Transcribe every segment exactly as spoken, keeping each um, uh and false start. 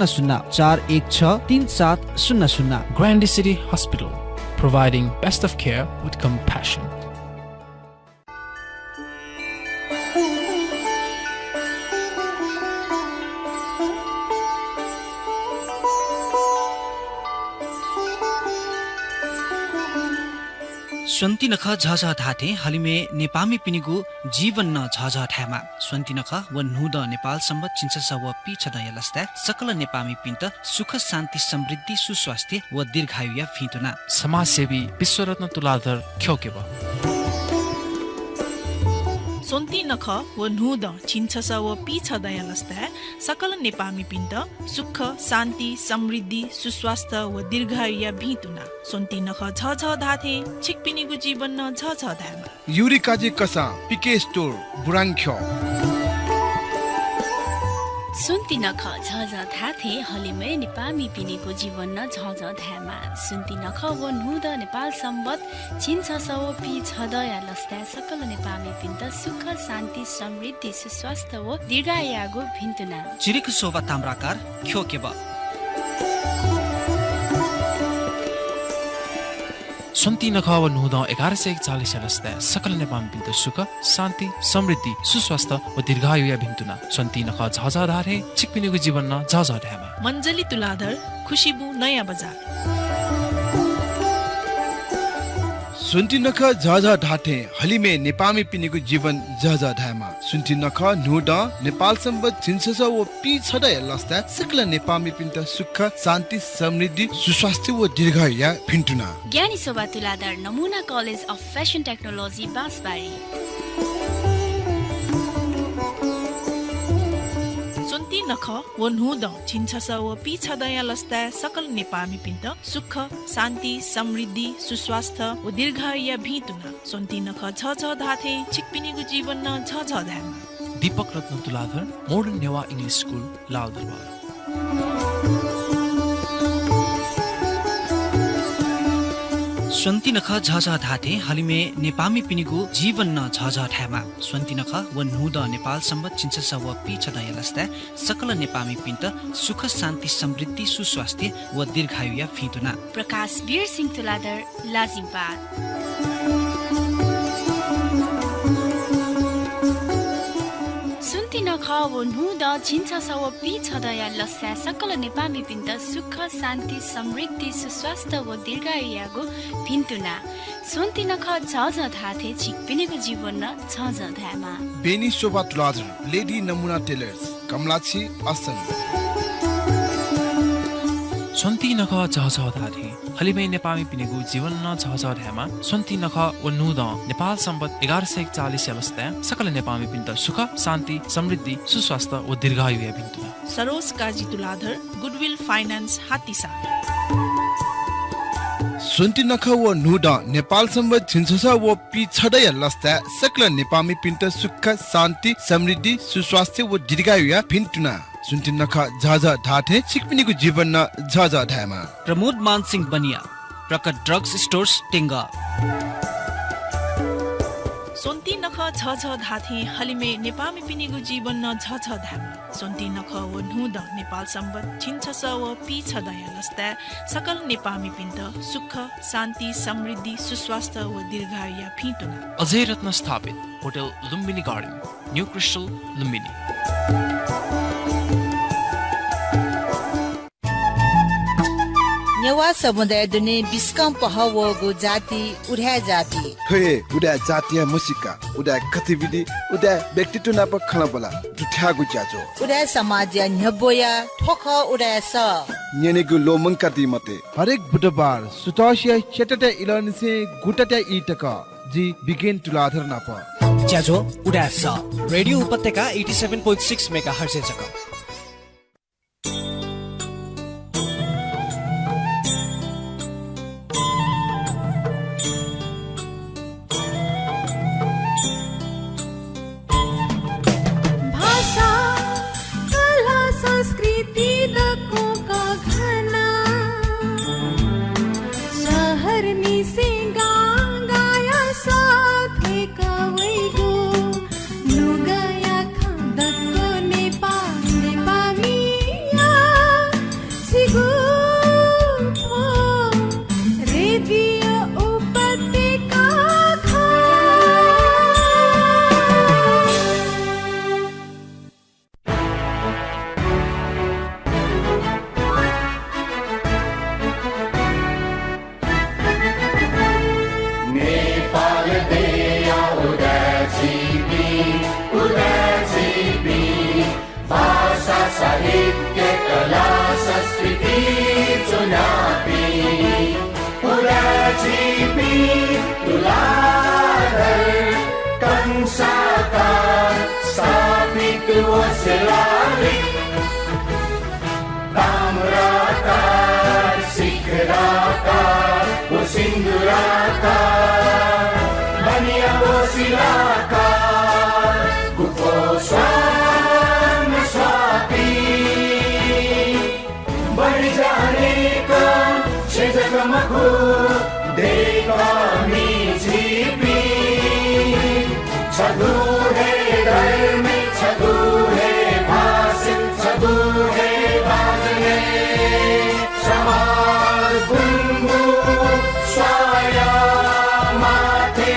शून्य चार एक छ तीन सात शून्य शून्य। Grande City Hospital, providing best of care with compassion. स्वन्ति नखः झःझः धाःथें हलिमय् नेपाःमिपिनिगु जीवन नं झःझः धायेमा। स्वन्ति नखः व न्हूदँ नेपाल संवत् झिंछसः व पीछदँया लसताय् सकल नेपाःमिपिन्त सुख, शान्ति, समृद्धि, सुस्वास्थ्य व दीर्घायुया भिंतुना। समाजसेवी विश्वरत्न तुलाधर ख्यःकेब। स्वन्ति नखः व न्हूदँ झिंछसः व पीछदँया लसताय् सकल नेपाःमिपिन्त सुख, शान्ति, समृद्धि, सुस्वास्थ्य व दीर्घायुया भिंतुना। स्वन्ति नखः झःझः धाःथें छिकपिनिगु जीवन नं झःझः धायेमा। युरिकाजी कसां, पीके स्टोर, बुरांख्यः। स्वन्ति नखः झःझः धाःथें हलिमय् नेपाःमिपिनिगु जीवन नं झःझः धायेमा। स्वन्ति नखः व न्हूदँ नेपाल संवत् झिंछसः व पीछदँया लसताय् सकल नेपाःमिपिन्त सुख, शान्ति, समृद्धि, सुस्वास्थ्य व दीर्घायुयागु भिंतुना। चिरिख शोभा ताम्राकार ख्यःकेब। स्वन्ति नखः व न्हूदँ एघार सय एकचालिसया लसताय् सकल नेपाःमिपिन्त सुख, शान्ति, समृद्धि, सुस्वास्थ्य व दीर्घायुया भिंतुना। स्वन्ति नखः झःझः धाःथें छिकपिनिगु जीवन नं झःझः धायेमा। मञ्जली तुलाधर, खुसिबुँ, नयाँ बजार। स्वन्ति नखः झःझः धाःथें हलिमय् नेपाःमिपिनिगु जीवन झःझः धायेमा। स्वन्ति नखः न्हूदँ नेपाल संवत् झिंछसः व पीछदँया लसताय् सकल नेपाःमिपिन्त सुख, शान्ति, समृद्धि, सुस्वास्थ्य व दीर्घायुया भिंतुना। ज्ञानी शोभा तुलाधर, नमुना College of Fashion Technology, बाँसबारी। स्वन्ति नखः व न्हूदँ झिंछसः व पीछदँया लसताय् सकल नेपाःमिपिन्त सुख, शान्ति, समृद्धि, सुस्वास्थ्य व दीर्घायुया भिंतुना। स्वन्ति नखः झःझः धाःथें छिकपिनिगु जीवन नं झःझः धायेमा। दीपक रत्न तुलाधर, Modern नेवाः English School, लालदरबार। स्वन्ति नखः झःझः धाःथें हलिमय् नेपाःमिपिनिगु जीवन नं झःझः धायेमा। स्वन्ति नखः व न्हूदँ नेपाल संवत् झिंछसः व पीछदँया लसताय् सकल नेपाःमिपिन्त सुख, शान्ति, समृद्धि, सुस्वास्थ्य व दीर्घायुया भिंतुना। प्रकाश वीर सिंह तुलाधर, लाजिम्पाद। स्वन्ति नखः व न्हूदँ झिंछसः व पीछदँया लसताय् सकल नेपाःमिपिन्त सुख, शान्ति, समृद्धि, सुस्वास्थ्य व दीर्घायुयागु भिंतुना। स्वन्ति नखः झःझः धाःथें छिकपिनिगु जीवन नं झःझः धायेमा। बेनी शोभा तुलाधर, Lady नमुना Tailors, कमलाक्षी, असन। स्वन्ति नखः झःझः धाःथें हलिमय् नेपाःमिपिनिगु जीवन नं झःझः धायेमा। स्वन्ति नखः व न्हूदँ नेपाल संवत् एघार सय एकचालिसया लसताय् सकल नेपाःमिपिन्त सुख, शान्ति, समृद्धि, सुस्वास्थ्य व दीर्घायुया भिंतुना। सरोज काजी तुलाधर, Goodwill Finance, हात्तीसा। स्वन्ति नखः व न्हूदँ नेपाल संवत् झिंछसः व पीछदँया लसताय् सकल नेपाःमिपिन्त सुख, शान्ति, समृद्धि, सुस्वास्थ्य व दीर्घायुया भिंतुना। स्वन्ति नखः झःझः धाःथें छिकपिनिगु जीवन नं झःझः धायेमा। प्रमोद मानसिंह बनिया, प्रकट Drugs Stores, टेंगः। स्वन्ति नखः झःझः धाःथें हलिमय् नेपाःमिपिनिगु जीवन नं झःझः धायेमा। स्वन्ति नखः व न्हूदँ नेपाल संवत् झिंछसः व पीछदँया लसताय् सकल नेपाःमिपिन्त सुख, शान्ति, समृद्धि, सुस्वास्थ्य व दीर्घायुया भिंतुना। Ajay Ratna Sthapit, hotel Lumbini garden, new crystal, Lumbini. Newa समुदाय दुने बिस्कं पहः वःगु जाति उदाय् जाति। थ्व हे उदाय् जातिया म्हसीका, उदाय् गतिविधि, उदाय् व्यक्तित्व नाप खँल्हाबल्हा दुथ्याःगु ज्याझ्वः। उदाय् समाजया न्ह्यब्वया थ्व खः उदाय् सः। न्यनेगु ल्वःमंकादी मते। हरेक बुधबार सुथसिया च्यातातय् इलंनिसें गुतातय् ई तक जि बिगेन तुलाधर नाप। ज्याझ्वः उदाय् सः, रेडियो उपत्यका eighty seven point six megahertz-य् जक। भाषा, कला, संस्कृति दक्वं कःघाना। शहरनिसें गांगाया सः थ्वय्क वइगु। नुगःया खँ दक्व नेपालय् परिज अनेक छेँ जक मखु, दय्कःमि झीपिं। छगू हे धर्मय्, छगू हे भाषाय्, छगू हे बाजनय्। समाज गुंगू स्वाया माथें।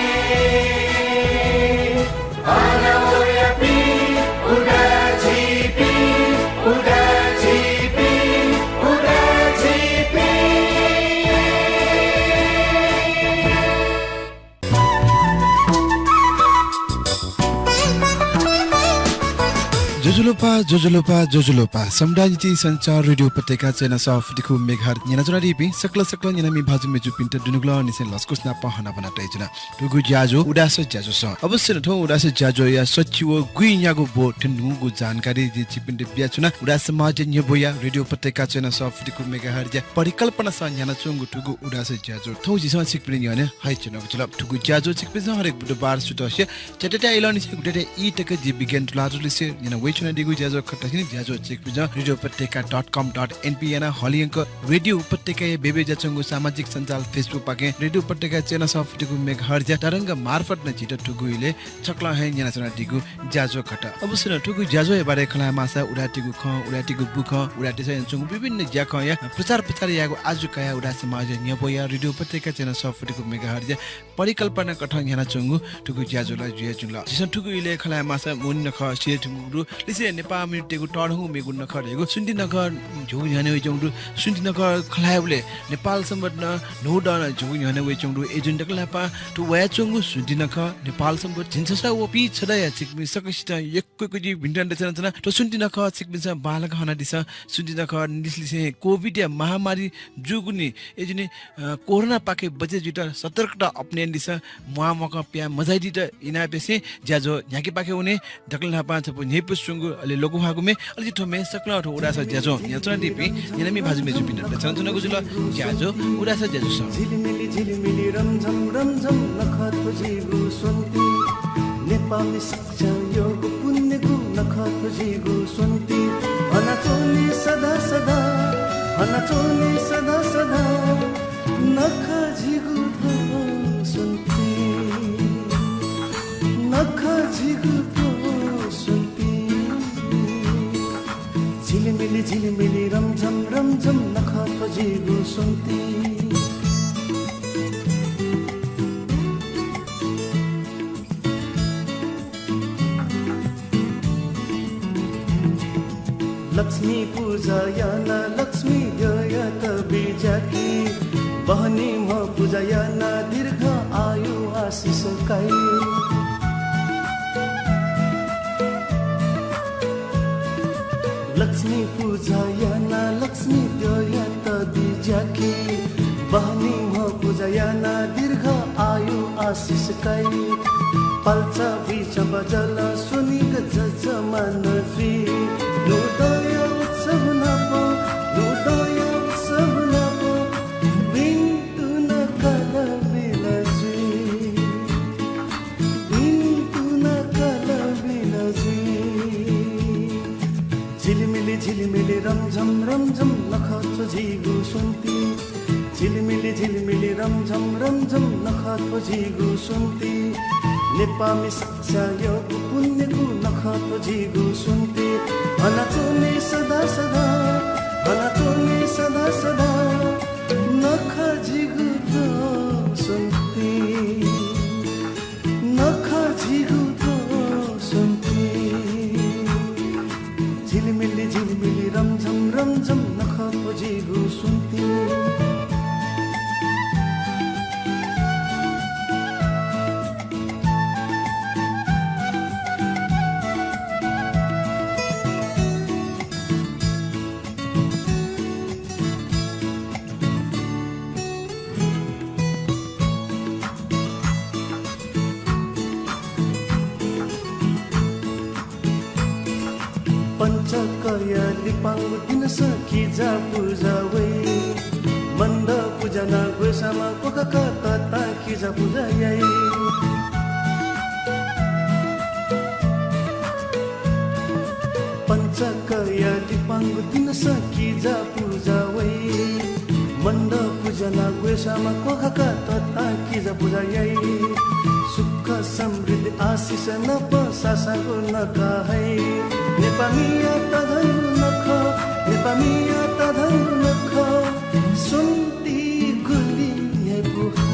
अन वयापिं उदाय् झीपिं, उदाय् झीपिं, उदाय् झीपिं। ज्वजलपा, ज्वजलपा, ज्वजलपा। समुदाय निंतिं सञ्चार रेडियो उपत्यका चय्न्हय् सफुतिकू मेगाहर्ज न्यनाच्वनादीपिं सकल सकल न्यनामि भाजु मय्जुपिन्त दुनुगलंनिसें लसकुस नाप हनाबना तयाच्वना। थुगु ज्याझ्वः उदाय् ज्याझ्वलय्। अवश्य नं थ्व उदाय् ज्याझ्वःया सच्छि व गुइन्यागू ब्व थ्यंगु जानकारी जिं छिकपिन्त बियाच्वना। उदाय् समाजया न्ह्यब्वया रेडियो उपत्यका चय्न्हय् सफुतिकू मेगाहर्जया परिकल्पनासं न्ह्यानाच्वंगु थुगु उदाय् ज्याझ्वः थौं झीसं छिकपिनि न्ह्यःने हयाच्वनागु जुल। थुगु ज्याझ्वः छिकपिन्सं हरेक बुधबार सुथसिया च्याताःया इलंनिसें गुताःया ई तक जि बिज्ञान तुलाधरलिसे न्यना वयाच्वनादीगु ज्याझ्वः खः। थथिनि ज्याझ्वः छिकपिन्सं रेडियो उपत्यका डट कम डट एनपी यानाः हलिंक रेडियो उपत्यकाया बेबे ज्याच्वंगु सामाजिक सञ्जाल Facebook पाखें रेडियो उपत्यका चय्न्हय् सफुतिकू मेगाहर्जया तरंग मार्फत नं झीत थुगु इलय् छकलं हे न्यनाच्वनादीगु ज्याझ्वः खः। अवश्य नं थुगु ज्याझ्वःया बारे खँ ल्हायेमाःसा उदाय्‌तय्‌गु खँ, उदाय्‌तय्‌गु बु खँ, उदाय्‌तय्‌सं यानाच्वंगु विभिन्न ज्याखँया प्रचार प्रसार यायेगु आजु कयाः उदाय् समाजया न्ह्यब्वया रेडियो उपत्यका चय्न्हय् सफुतिकू मेगाहर्जया परिकल्पना कथं न्ह्यानाच्वंगु थुगु ज्याझ्वः ला जुयाच्वंगु। झीसं थुगु इलय् खँ ल्हायेमाःसा मुनि नखः सिधयेधुंकूगु दु। लिसे नेपाःमितय्‌गु तःधंगु मेगु नखः धइगु स्वन्ति नखः झीगु न्ह्यःने वयाच्वंगु दु। स्वन्ति नखः खँ ल्हायेबलय् नेपाल संवत् नं न्हूदँ नं झीगु न्ह्यःने वयाच्वंगु दु। अय्‌जूगुलिं दकलय् न्हापां थ्व वयाच्वंगु स्वन्ति नखः नेपाल संवत् झिंछसः व पीछदँया छिकपिं सकसितं यक्व यक्व जि भिंतुना देछानाच्वना। थ्व स्वन्ति नखः छिकपिन्सं बांलाक हनादिसँ। स्वन्ति नखः निसें लिसें कोभिडया महामारी जूगुलिं अय्‌जूगुलिं, अ, कोरोनापाखें बचे जुइत सतर्कता अपनायेदिसँ। म्वाःम्वाकं पिहां मझाइदित इनाप यासें ज्याझ्वः न्ह्याकेपाखे वने। दकलय् न्हापां छपु न्ह्यइपुसे च्वंगु, अले ल्वकु ह्वाःगु म्ये, अले जि थ्व म्येय् सकलें थ्व उदाय् ज्याझ्वः न्यनाच्वनादीपिं न्यनामि भाजु मय्जुपिन्त देछानाच्वनागु जुल। ज्याझ्वः उदाय् ज्याझ्वलय्। झिलिमिलि झिलिमिलि रमझम रमझम नखः थ्व झीगु स्वन्ति। नेपाःमि सकसियां यःगु पुण्यगु नखः थ्व झीगु स्वन्ति। हनाच्वनी सदा सदा, हनाच्वनी सदा सदा। नखः झीगु थ्व स्वन्ति, नखः झीगु थ्व स्वन्ति। झिलिमिलि झिलिमिलि रमझम रमझम नखः थ्व झीगु स्वन्ति। लक्ष्मी पुजा याना लक्ष्मी द्यःयात बिज्याकी। बहनी म्ह पुजा याना दीर्घ आयु आशिष काइ। लक्ष्मी पुजा याना लक्ष्मी द्यःयात बिज्याकी। बहनी म्ह पुजा याना दीर्घ आयु आशिष काइ। पाल्चा बुइचा बाजल स्वनिगः जजमान जुइ। न्हूदँया उत्सव नाप, न्हूदँया उत्सव नाप। भिन्तुना काल बिल जुइ। भिन्तुना काल बिल जुइ। झिलिमिलि झिलिमिलि रमझम रमझम नखः थ्व झीगु स्वन्ति। झिलिमिलि झिलिमिलि रमझम रमझम नखः थ्व झीगु स्वन्ति। नेपाःमि सकसियां यःगु पुण्यगु नखः थ्व झीगु स्वन्ति। हनाच्वनी सदा सदा, हनाच्वनी सदा सदा। नखः झीगु थ्व स्वन्ति। नखः झीगु थ्व स्वन्ति। झिलिमिलि झिलिमिलि रमझम रमझम नखः थ्व झीगु स्वन्ति। पञ्चकया लिपांगु दिनस किजा पुजा वइ। मण्डप पुजा ना ग्वसामा कोकाका तता किजा पुजा याइ। पञ्चकया लिपांगु दिनस किजा पुजा ग्वसामा क्वखाका तता किजा पुजा याइ। सुख समृद्धि आशिष नाप सासागु नखः है। नेपामिया तःधंगु नखः, नेपामिया तःधंगु नखः। स्वन्ति गुलि न्ह्यइपु है।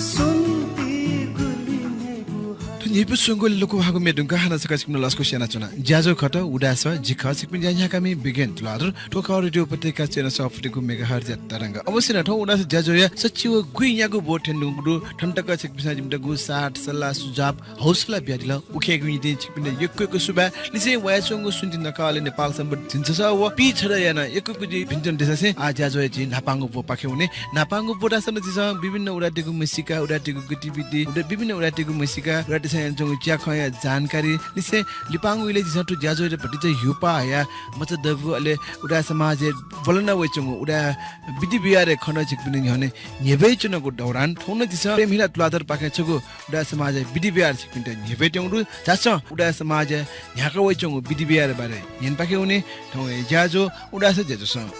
स्वन्ति गुलि न्ह्यइपु है। थ्व न्ह्यइपु स्वंगुलिइ लुकुहागु म्ये दुंकाः हानं छकः छिकपिन्त लसकुस यानाच्वना। ज्याझ्वः खः उदाय् सः, जि खः छिकपिनि ज्याझ्याःकामि बिगेन तुलाधर। थ्व खः रेडियो उपत्यका चय्न्हय् सफुतिगु मेगाहर्जया तरंग। अवश्य नं थौं उदाय् सः ज्याझ्वःया सच्छि व गुइन्यागू ब्व थ्यने धुंकूगु दु। थन तक छिकपिन्सं जिमित गुगु साथ, सल्लाह, सुझाव, हौसला बियादिल। उकियागु निंतिं छिकपिन्त यक्व यक्व सुभाय्। लिसें वयाच्वंगु स्वन्ति नखःया नेपाल संवत् झिंछसः व पीछदँया नं यक्व यक्व जि भिंतुना देछासें आः ज्याझ्वःया झी न्हापांगु ब्वपाखे वने। न्हापांगु ब्वतासं नं झीसं विभिन्न उदाय्‌तय्‌गु म्हसीका, उदाय्‌तय्‌गु गतिविधि, उदा-, विभिन्न उदाय्‌तय्‌गु म्हसीका, उदाय्‌तय्‌सं यानाच्वंगु ज्याखँया जानकारी, लिसें लिपांगु इलय् झीसं थ्व ज्याझ्वःयात भतिचा ह्यूपाः हयाः मचा दबू, अले उदाय् समाजय् वलना वयाच्वंगु उदाय् विधि व्यवहारया खँ नं छिकपिनि न्ह्यःने न्ह्यब्वयाच्वनागु दौरान थौं नं झीसं प्रेमहिला तुलाधरपाखें छगू उदाय् समाजया विधि व्यवहार छिकपिन्त न्ह्यब्वयेत्यंगु दु। झासँ उदाय् समाजय् न्ह्याका वयाच्वंगु विधि व्यवहारया बारे न्यनेपाखे वने। थौं हे ज्याझ्वः उदाय् सः ज्याझ्वलय्।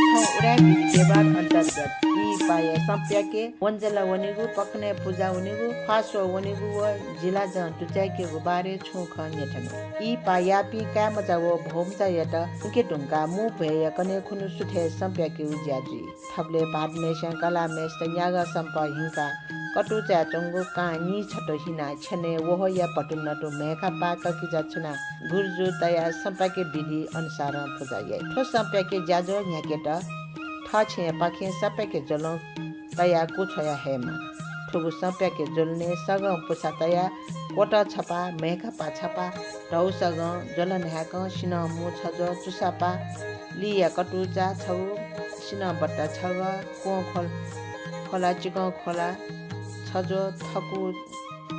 थौं उदाय् विधि व्यवहार अन्तर्गत इहिपाया सँ प्याके, वंजला वनेगु, पकनय् पुजा वनेगु, ख्वाः स्वः वनेगु व जिलाजं दुचाय्‌केगु बारे छुं खँ न्ह्यथने। इहिपायापिं काय्‌मचा व भौमचायात उके धुंकाः मू भ्वय्‌या कन्हय् खुन्हु सुथय् सँ प्याकेगु ज्या जुइ। थबलय् भाःतम्हेस्यां कलाःम्हेसित न्यागः सम्पः हिंकाः कटुचाय् च्वंगु कां नीछत्व हिनाः छ्यनय् वहःया भतुनतु म्हय्‌खापाः ककिचा छुनाः गुर्जु तयाः सँ प्याके विधि अनुसारं पुजा याइ। थ्व सँ प्याके ज्याझ्वः न्ह्याकेत थःछेँयापाखें सँ प्याके ज्वलं तयाः कुछ्वया हयेमाः। थुगु सँ प्याके ज्वलनय् सगं पुसा तयाः क्वतः छपाः, म्हय्‌खापाः छपाः, धौ सगं, ज्वलं न्हाय्‌कं, सिन्हः मू छज्वः, चुसापाः, लिया कटुचा छगू, सिन्हः बट्टा छगः, क्वं ख्वल-, ख्वला, चिकं ख्वला छज्वः, थकू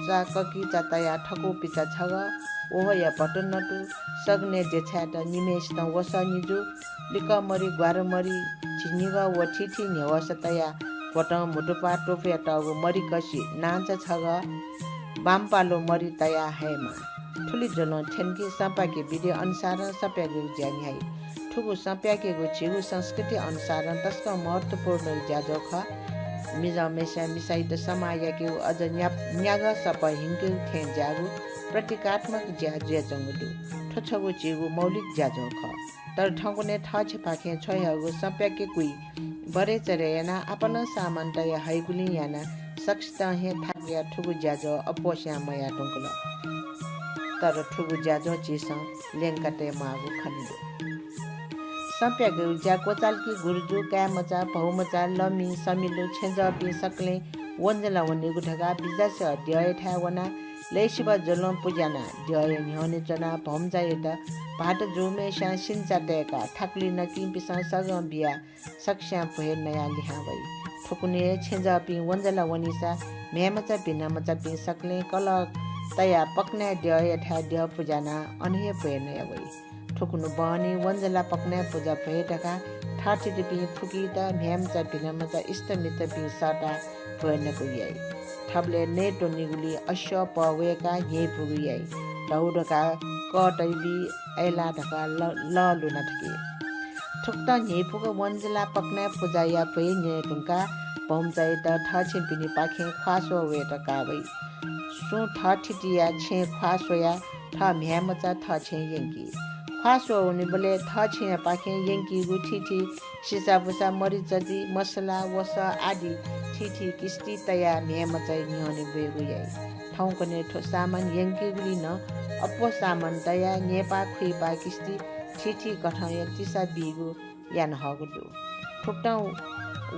चा ककिचा तयाः थकू पिचा छगः, वहःया भतुनतु, सगनय् देछायेत निम्हेसितं वसः निजु, लिकः मरि, ग्वारु मरि, झिंनिगः व थीथी न्ह्यवसः तयाः भ्वतं म्हुतुप्वाः त्वपुयातःगु मरि कसि नांचा छगः, बांपालु मरि तयाः हयेमाः। थुलि ज्वलं थ्यंकी सँ प्याके विधि अनुसारं सँ प्याकेगु ज्या न्ह्याइ। थुगु सँ प्याकेगु झीगु संस्कृति अनुसारं तसकं महत्त्वपूर्ण ज्याझ्वः खः। मिजंम्हेस्यां मिसाइत समाः याकेगु अझ न्या-, न्यागः सपः हिंकेगु थें ज्याःगु प्रतीकात्मक ज्या जुयाच्वंगु दु। थ्व छगू झीगु मौलिक ज्याझ्वः खः। तर थौंकन्हय् थःछेँपाखें छ्वयाहःगु सँ प्याके कुइ बरय् चरय् यानाः आपालं सामान तया हइगुलिं यानाः सकसितं हे थाकुयाः थुगु ज्याझ्वः अप्वःस्यां मयाः धुंकल। तर थुगु ज्याझ्वः झीसं ल्यंका तये माःगु खने दु। सँ प्याकेगु ज्या क्वचालकी गुरुजु, काय्‌मचा, भौमचा, लमि, समिलु, छेँजःपिं सकलें वंजला वनेगु धकाः बिजासें द्यःयाथाय् वनाः लय्‌सिबा ज्वलं पुज्यानाः द्यःया न्ह्यःने च्वनाः भौमचायात भाःत जूम्हेस्यां सिन्चा तय्‌काः थाकुलि नकिंपिसं सगं बियाः सकस्यां भ्वय् नयाः लिहां वइ। थुकुन्हु हे छेँजःपिं वंजला वनीसा म्ह्याय्‌मचा भिनामचापिं सकलें कलः तयाः पकनाय् द्यःयाथाय् द्यः पुज्यानाः अन हे भ्वय् नया वइ। थुकुन्हु बहनी वंजला पकनाय् पुजा भ्वय् धकाः थःथितिपिं फुकित म्ह्याय्‌मचा भिनामचा इष्टमित्रपिं सःताः भ्वय् नकु याइ। थबलय् नयेत्वनीगुलिइ अस्यः पः वय्‌काः न्ह्यइपुगु याइ। धौ धकाः कःतइबी, अय्‌लाः धकाः ल-, लः लुना थकी। थुकथं न्ह्यइपुक वंजला पकनाय् पुजाया भ्वय् न्यने धुंकाः भौमचायात थःछेँपिनिपाखें ख्वाः स्वः वयेत का वइ। सुं थःथितिया छेँय् ख्वाः स्वयाः थः म्ह्याय्‌मचा थःछेँय् यंकी। ख्वाः स्वः वनीबलय् थःछेँयापाखें यंकीगु थीथी सिसाबुसा, मरिचति, मसला, वसः आदि थीथी किस्ति तयाः म्ह्याय्‌मचाया न्ह्यःने ब्वयेगु याइ। थौंकन्हय् थ्व सामान यंकीगुलिं नं अप्वः सामान तयाः न्यय्‌पाः खुइपाः किस्ति थीथी कथंया तिसा बीगु याना हःगु दु। थुकथं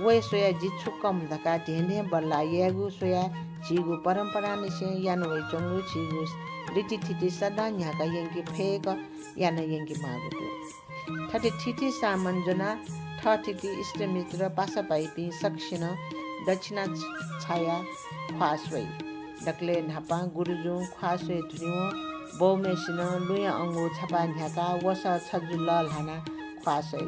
वये स्वयाः जि छु कम धकाः धेंधें बल्लाः यायेगु स्वयाः झीगु परम्परांनिसें याना वयाच्वंगु झीगु रीतिथिति सदां न्ह्याका यंके फय्‌क याना यंके माःगु दु। थथे थीथी सामान ज्वनाः थःथिति, इष्टमित्र, पासाभाइपिं सकसिनं दक्षिणा छ-, छायाः ख्वाः स्वइ। दकलय् न्हापां गुरुजुं ख्वाः स्वये धुनेवं बौम्हेसिनं लुँया अंगू छपाः न्ह्याकाः वसः छजु लःल्हानाः ख्वाः स्वइ।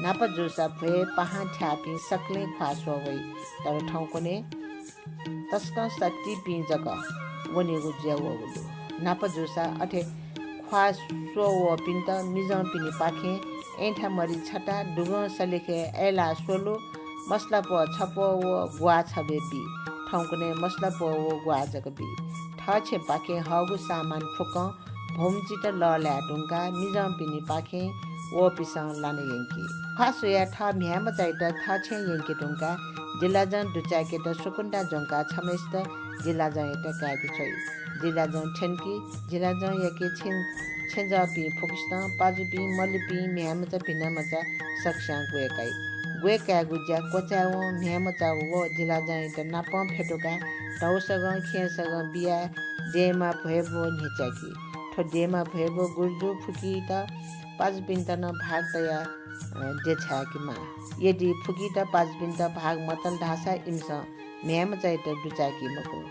न्हापा जूसा भ्वय् पाहां थ्याःपिं सकलें ख्वाः स्वः वइ। तर थौंकन्हय् तसकं सत्तीपिं जक वनेगु जुयावःगु दु। न्हापा जूसा अथे ख्वाः स्वः वःपिन्त मिजंपिनिपाखें अँइठा मरि छता, दुगं सलेखय् अय्लाः स्वलु, मसलाप्वः छप्वः व ग्वाः छब्वय् बी। थौंकन्हय् मसलाप्वः व ग्वाः जक बी। थःछेँपाखें हःगु सामान फुक्कं भौमचित लःल्हाये धुंकाः मिजंपिनिपाखें वःपिसं लाना यंकी। ख्वाः स्वयाः थः म्ह्याय्मचायात थःछेँय् यंके धुंकाः जिलाजं दुचाय्‌केत सुकुन्दा ज्वंकाः छम्हय्‌सित जिलाजंयात काय्‌के छ्वइ। जिलाजं थ्यंकी। जिलाजंयाके छेँ, छेँजःपिं फुक्कसितं पाजुपिं, मलुपिं, म्ह्याय्‌मचा, भिनामचा सकसियां ग्वय् काइ। ग्वय् कायेगु ज्या क्वचाय्‌वं म्ह्याय्‌मचा व जिलाजंयात नापं फ्यतुकाः धौसगं खेँसगं बियाः देमा भ्वय्‌ब्व न्ह्यच्याकी। थ्व देमा भ्वय्‌ब्व गुरुजु फुकित पाजुपिन्त नं भाग तयाः, अ, देछाय्‌केमाः। यदि फुकित पाजुपिन्त भाग मतल धाःसा इमिसं म्ह्याय्‌मचायात दुचाय्‌की मखु।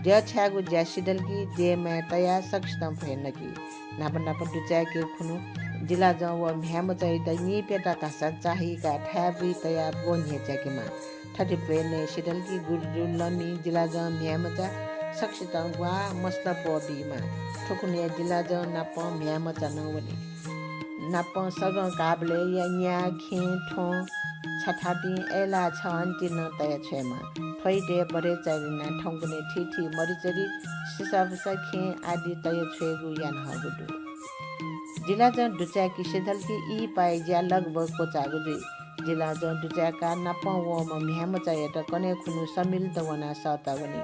द्यः छायेगु ज्या सिधल कि देमाय् तयाः सकसितं भ्वय् नकी। न्हापा न्हापा दुचाय्‌केगु खुन्हु जिलाजं व म्ह्याय्‌मचायात निप्यता घासा चाःहिकाः थाय् बुइ तयाः ब्व न्ह्यच्याकेमाः। थथे भ्वय् नये सिधल कि गुरुजु, लमि, जिलाजं, म्ह्याय्‌मचा सकसितं ग्वाः मसलाप्वः बीमाः। थुकुन्हुया जिलाजं नापं म्ह्याय्‌मचा नं वनी। नापं सगं काःबलय् या न्याः, खेँ, थ्वँ, छथापिं अय्‌लाः छहन्ति नं तया छ्वयेमाः। थ्वइत हे बढे चारिना थौंकन्हय् थीथी मरिचरि, सिसाबुसा, खेँ आदि तया छ्वयेगु याना हःगु दु। जिलाजं दुचाय्‌के सिधल कि इहिपाया ज्या लगभग क्वचाःगु जुइ। जिलाजं दुचाय्‌काः नापं वःम्ह म्ह्याय्‌मचायात कन्हय् खुन्हु समिलत वनाः सःता वनी।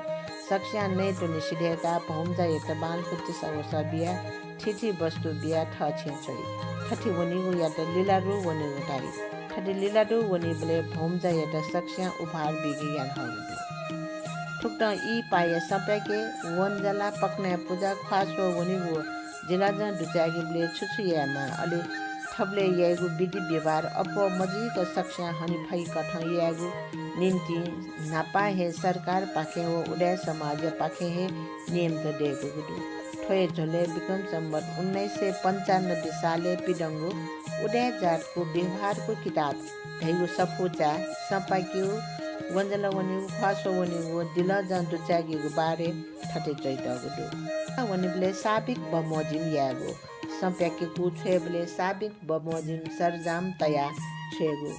सकसियां नयेत्वने सिधय्‌काः भौमचायात बांलाक तिसा वसः बियाः थीथी वस्तु बियाः थःछेँय् छ्वइ। थथे वनीगुयात लिलादु वनीगु धाइ। थथे लिलादु वनीबलय् भौमचायात सकसियां उपहार बीगु याना हःगु दु। थुकथं इहिपाया सँप्याके, वंजला, पकनाय् पुजा, ख्वाः स्वः वनीगु व जिलाजं दुचाय्‌केबलय् छु छु यायेमाः, अले थुबलय् याइगु विधि व्यवहार अप्वः मजुइक सकसियां हने फइकथं यायेगु निंतिं न्हापा हे सरकारपाखें व उदाय् समाजपाखें हे नियमत दय्‌कूगु दु। थ्व हे झ्वलय् विक्रम संवत् उन्नाइस सय पन्चानब्बे सालय् पिदंगु उदाय् जातको व्यवहारको किताब धइगु सफूचाय् सँप्याकेगु, वंजला वनीगु, ख्वाः स्वः वनीगु व जिलाजं दुचाय्‌केगु बारे थथे च्वइतःगु दु। वनीबलय् साबिक बमोजिम यायेगु, सँप्याकेगु छ्वयेबलय् साबिक बमोजिम सरजाम तयाः छ्वयेगु,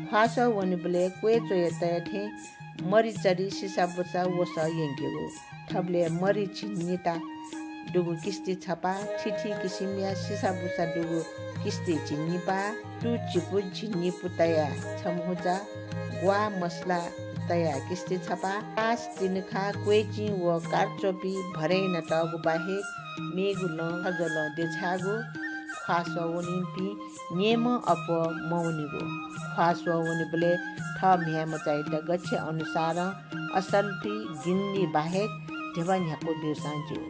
ख्वाः स्वः वनीबलय् क्वय् च्वय् तये थें मरिचरि, सिसाबुसा, वसः यंकेगु। थुबलय् मरि झिंनिता दुगु किस्ति छपा, थीथी किसिमया सिसाबुसा दुगु किस्ति झिंनिपा, तू चिपु झिंनिपु तयाः छम्हुचा, ग्वाः मसला तयाः किस्ति छपा, तास, तिनिखा, क्वय्‌चिं व कारच्वपि भरय् यानातःगु बाहेक मेगु लं, खज्वलं देछायेगु, ख्वाः स्वः वनीपिं नियमं अप्वः मवनीगु, ख्वाः स्वः वनीबलय् थः म्ह्याय्‌मचायात गच्छे अनुसारं असल्फि, गिन्नी बाहेक धिबा न्ह्याक्व ब्यूसां ज्यू।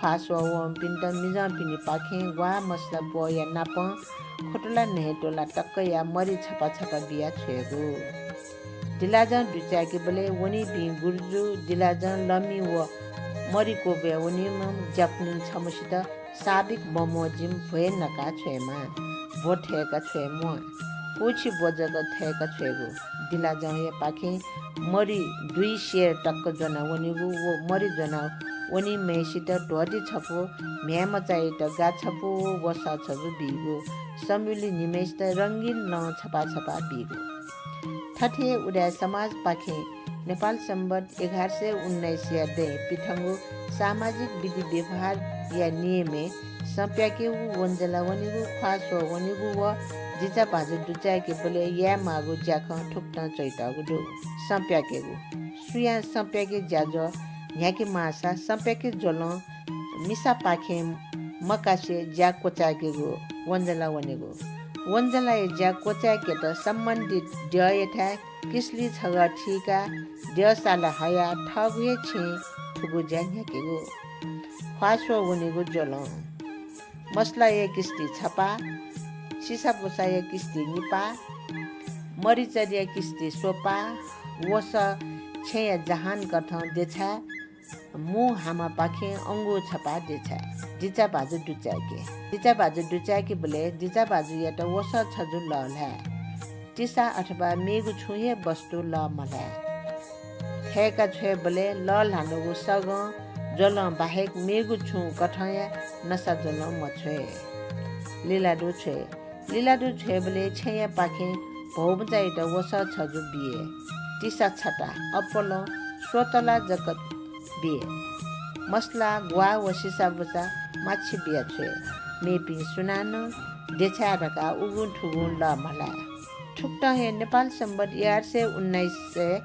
ख्वाः स्वः वंपिन्त मिजंपिनिपाखें ग्वाः मसला ब्वःया नापं खुतुला न्हय्‌तुला तकया मरि छपा छपा बिया छ्वयेगु। जिलाजं दुचाय्‌केबलय् वनीपिं गुरुजु, जिलाजं, लमि व मरि क्वब्वय् वनीम्ह ज्याकुन्हु छम्हसित साबिक बमोजिम भ्वय् नका छ्वयेमाः। ब्व थय्‌का छ्वये म्वाः। पुछि ब्व जक थय्‌का छ्वयेगु। जिलाजंयापाखें मरि दुई सेर तक ज्वना वनीगु व मरि ज्वना वनीम्हय्‌सित ध्वति छपु, म्ह्याय्‌मचायात गा छपु व वसः छजु बीगु। सम्युलि निम्हय्‌सित रंगिन लं छपा छपा बीगु। थथे उदाय् समाजपाखें नेपाल संवत् एघार सय उन्नाइसया दँय् पिथंगु सामाजिक विधि व्यवहारया नियमय् सँ प्याकेगु, वंजला वनेगु, ख्वाः स्वः वनेगु व जिचा भाजु दुचाय्‌केबलय् यायेमाःगु ज्याखँ थुकथं च्वइतःगु दु। सँ प्याकेगु। सुयां सँ प्याके ज्याझ्वः न्ह्याके माःसा सँ प्याके ज्वलं मिसापाखें मकासे ज्या क्वचाय्‌केगु, वंजला वनेगु। वंजलाया ज्या क्वचाय्‌केत सम्बन्धित द्यःयाथाय् किसली छगः थीकाः द्यःसाला हयाः थःगु हे छेँय् थुगु ज्या न्ह्याकेगु। ख्वाः स्वः वनेगु ज्वलं। मसलाया किस्ति छपा, सिसाबुसाया किस्ति निपा, मरिचरिया किस्ति स्वपा, वसः छेँया जहान कथं देछाय्, मू हामापाखें अंगू छपा देछाय्। जिचा भाजु दुचाय्‌के। जिचा भाजु दुचाय्‌केबलय् जिचा भाजुयात वसः छजु लःल्हाये। तिसा अथवा मेगु छुं हे वस्तु लःमल्हाये। थय्‌का छ्वयेबलय् लःल्हानागु सगं ज्वलं बाहेक मेगु छुं कथंया नसा ज्वलं मछ्वये। लिलादु छ्वये। लिलादु छ्वयेबलय् छेँयापाखें भौमचायात वसः छजु बिये। तिसा छता, अप्वलं स्वतला जक बिये। मसला, ग्वाः व सिसाबुसा माछिं बिया छ्वये। मेपिं सुनानं देछाये धकाः उगुं थुगुं लः म्हलाये। थुकथं हे नेपाल संवत् एघार सय उन्नाइसय्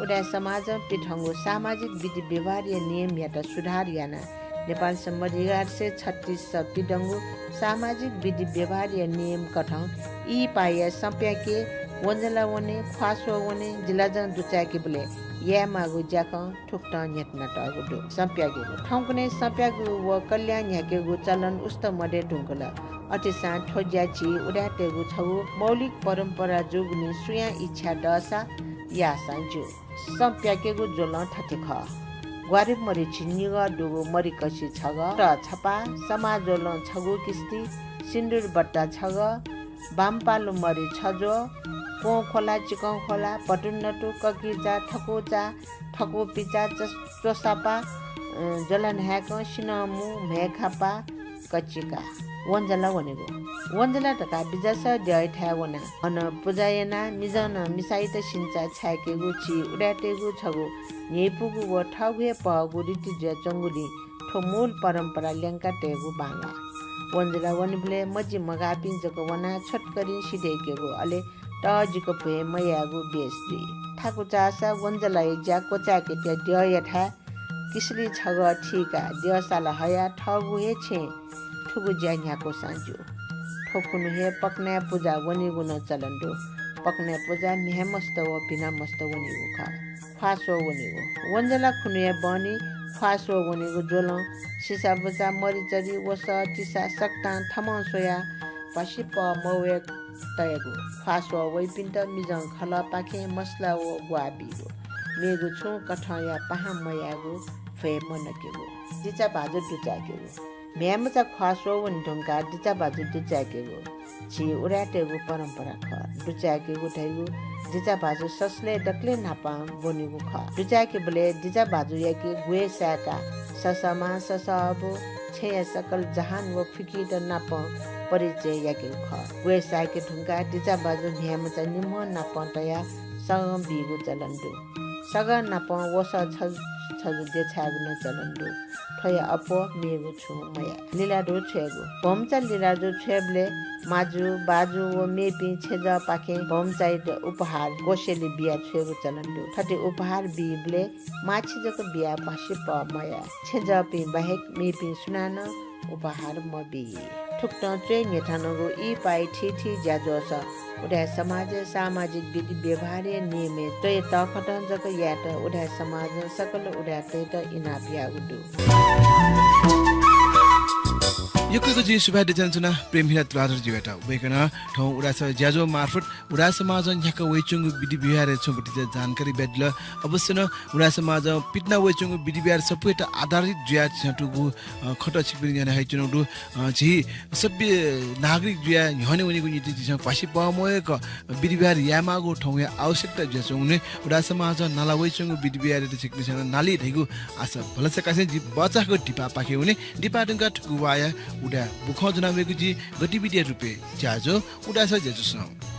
उदाय् समाजं पिथंगु सामाजिक विधि व्यवहारया नियमयात सुधार यानाः नेपाल संवत् एघार सय छत्तीस पिदंगु सामाजिक विधि व्यवहारया नियम कथं इहिपाया सँ प्याके, वंजला वने, ख्वाः स्वः वने, जिलाजं दुचाय्‌केबलय् यायेमाःगु ज्याखँ थुकथं न्ह्यथनातःगु दु। सँ प्याकेगु। थौंकन्हय् सँ प्याकेगु व कल्याण न्ह्याकेगु चलन उस्त मदये धुंकल। अथेसां थ्व ज्या झी उदाय्‌तय्‌गु छगू मौलिक परम्परा जूगुलिं सुयां इच्छा दःसा याःसां ज्यू। सँ प्याकेगु ज्वलं थथे खः। ग्वारे मरि झिंनिगः दुगु मरिकसि छगः, त छपा, समाः ज्वलं छगू किस्ति, सिन्दुर बट्टा छगः, बांपालु मरि छज्वः, प्वँ ख्वला, चिकं ख्वला, पटुन्नतु, ककिचा, थकुचा, थकुपिचा, च-, च्वसापा, अ, ज्वला न्हाय्‌कं, सिन्हःमू, म्हय्‌खापा, कचिका। वंजला वनेगु। वंजला धकाः बिजासः द्यःयाथाय् वनाः अन पुजा यानाः मिजं नं मिसायात सिन्चा छाय्‌केगु झी उदाय्‌तय्‌गु छगू न्ह्यइपुगु व थःगु हे पहःगु रीति जुयाच्वंगुलिं थ्व मूल परम्परा ल्यंका तयेगु बांलाः। वंजला वनेबलय् मजि मगाःपिं जक वनाः छोटकरिं सिधय्‌केगु, अले तःजिक भ्वय् मयायेगु बेस जुइ। थाकु चाःसा वंजलाया ज्या क्वचाय्‌केत द्यःयाथाय् किसली छगः थीकाः द्यःसाला हयाः थःगु हे छेँय् थुगु ज्या न्ह्याकूसां ज्यू। थ्व खुन्हु हे पकनाय् पुजा वनीगु नं चलन दु। पकनाय् पुजा म्ह्याय्‌मस्त व भिनामस्त वनीगु खः। ख्वाः स्वः वनीगु। वंजला खुन्हुया बहनी ख्वाः स्वः वनीगु ज्वलं सिसाबुसा, मरिचरि, वसः, तिसा सकतां थमं स्वयाः भ्वासि पहः मवये तयेगु। ख्वाः स्वः वइपिन्त मिजं खलःपाखें मसला व ग्वाः बीगु। मेगु छुं कथंया पाहां मयायेगु, भ्वय् मनकेगु। दिचा भाजु दुचाय्‌केगु। म्ह्याय्‌मचा ख्वाः स्वः वने धुंकाः दिचा भाजु दुचाय्‌केगु झी उदाय्‌तय्‌गु परम्परा खः। दुचाय्‌केगु धइगु दिचा भाजु ससलय् दकलय् न्हापां ब्वनीगु खः। दुचाय्‌केबलय् दिचा भाजुयाके ग्वय् साय्‌काः ससःमां ससःअबु, छेँया सकल जहान व फुकित नापं परिचय याकेगु खः। ग्वय् साय्‌के धुंकाः दिचा भाजु म्ह्याय्‌मचा निम्हं नापं तयाः सगं बीगु चलन दु। सगं नापं वसः छजु, छजु देछायेगु नं चलन दु। थ्वया अप्वः मेगु छुं मयाये। लिलादु छ्वयेगु। भौमचा लिलादु छ्वयेबलय् माजु, बाजु व मेपिं छेँजःपाखें भौमचायात उपहार कोसेली बिया छ्वयेगु चलन दु। थथे उपहार बीबलय् माछिं जक बियाः भ्वासि पहः मयाये। छेँजःपिं बाहेक मेपिं सुनानं उपहार मबी। थुकथं च्वय् न्ह्यथनागु इहिपाया थीथी ज्याझ्वलय् उदाय् समाजय् सामाजिक विधि व्यवहारया नियमय् च्वय् तःकथं जक यायेत उदाय् समाजं सकल उदाय्‌तय्‌त इनाप याःगु दु। यक्व यक्व जिं सुभाय् देछानाच्वना प्रेमहिरा तुलाधरजुयात। वय्‌कलं थौं उदाय् ज्याझ्वः मार्फत उदाय् समाजं न्ह्याका वइच्वंगु विधि व्यवहारय् छुं भतिचा जानकारी बियादिल। अवश्य नं उदाय् समाजं पितिना वइच्वंगु विधि व्यवहार सफूयात आधारित जुयाः झीसं थुगु, अ, खँत छिकपिनि न्ह्यःने हयाच्वनागु दु। अ, झी सभ्य नागरिक जुयाः न्ह्यःने वनेगु निंतिं झीसं भ्वासि पहः मवय्‌क विधि व्यवहार यायेमाःगु थौंया आवश्यकता जुयाच्वंगुलिं उदाय् समाजं नाला वइच्वंगु विधि व्यवहारयात छिकपिन्सं नं नाली धइगु आशा भलसा कासें जि बचाःगु दिपापाखे वने। दिपा धुंकाः थुकु वाःया उदाय् बुखँ ज्वना वयेगु जि गतिविधिया रूपय् ज्याझ्वः उदाय् ज्याझ्वलय्।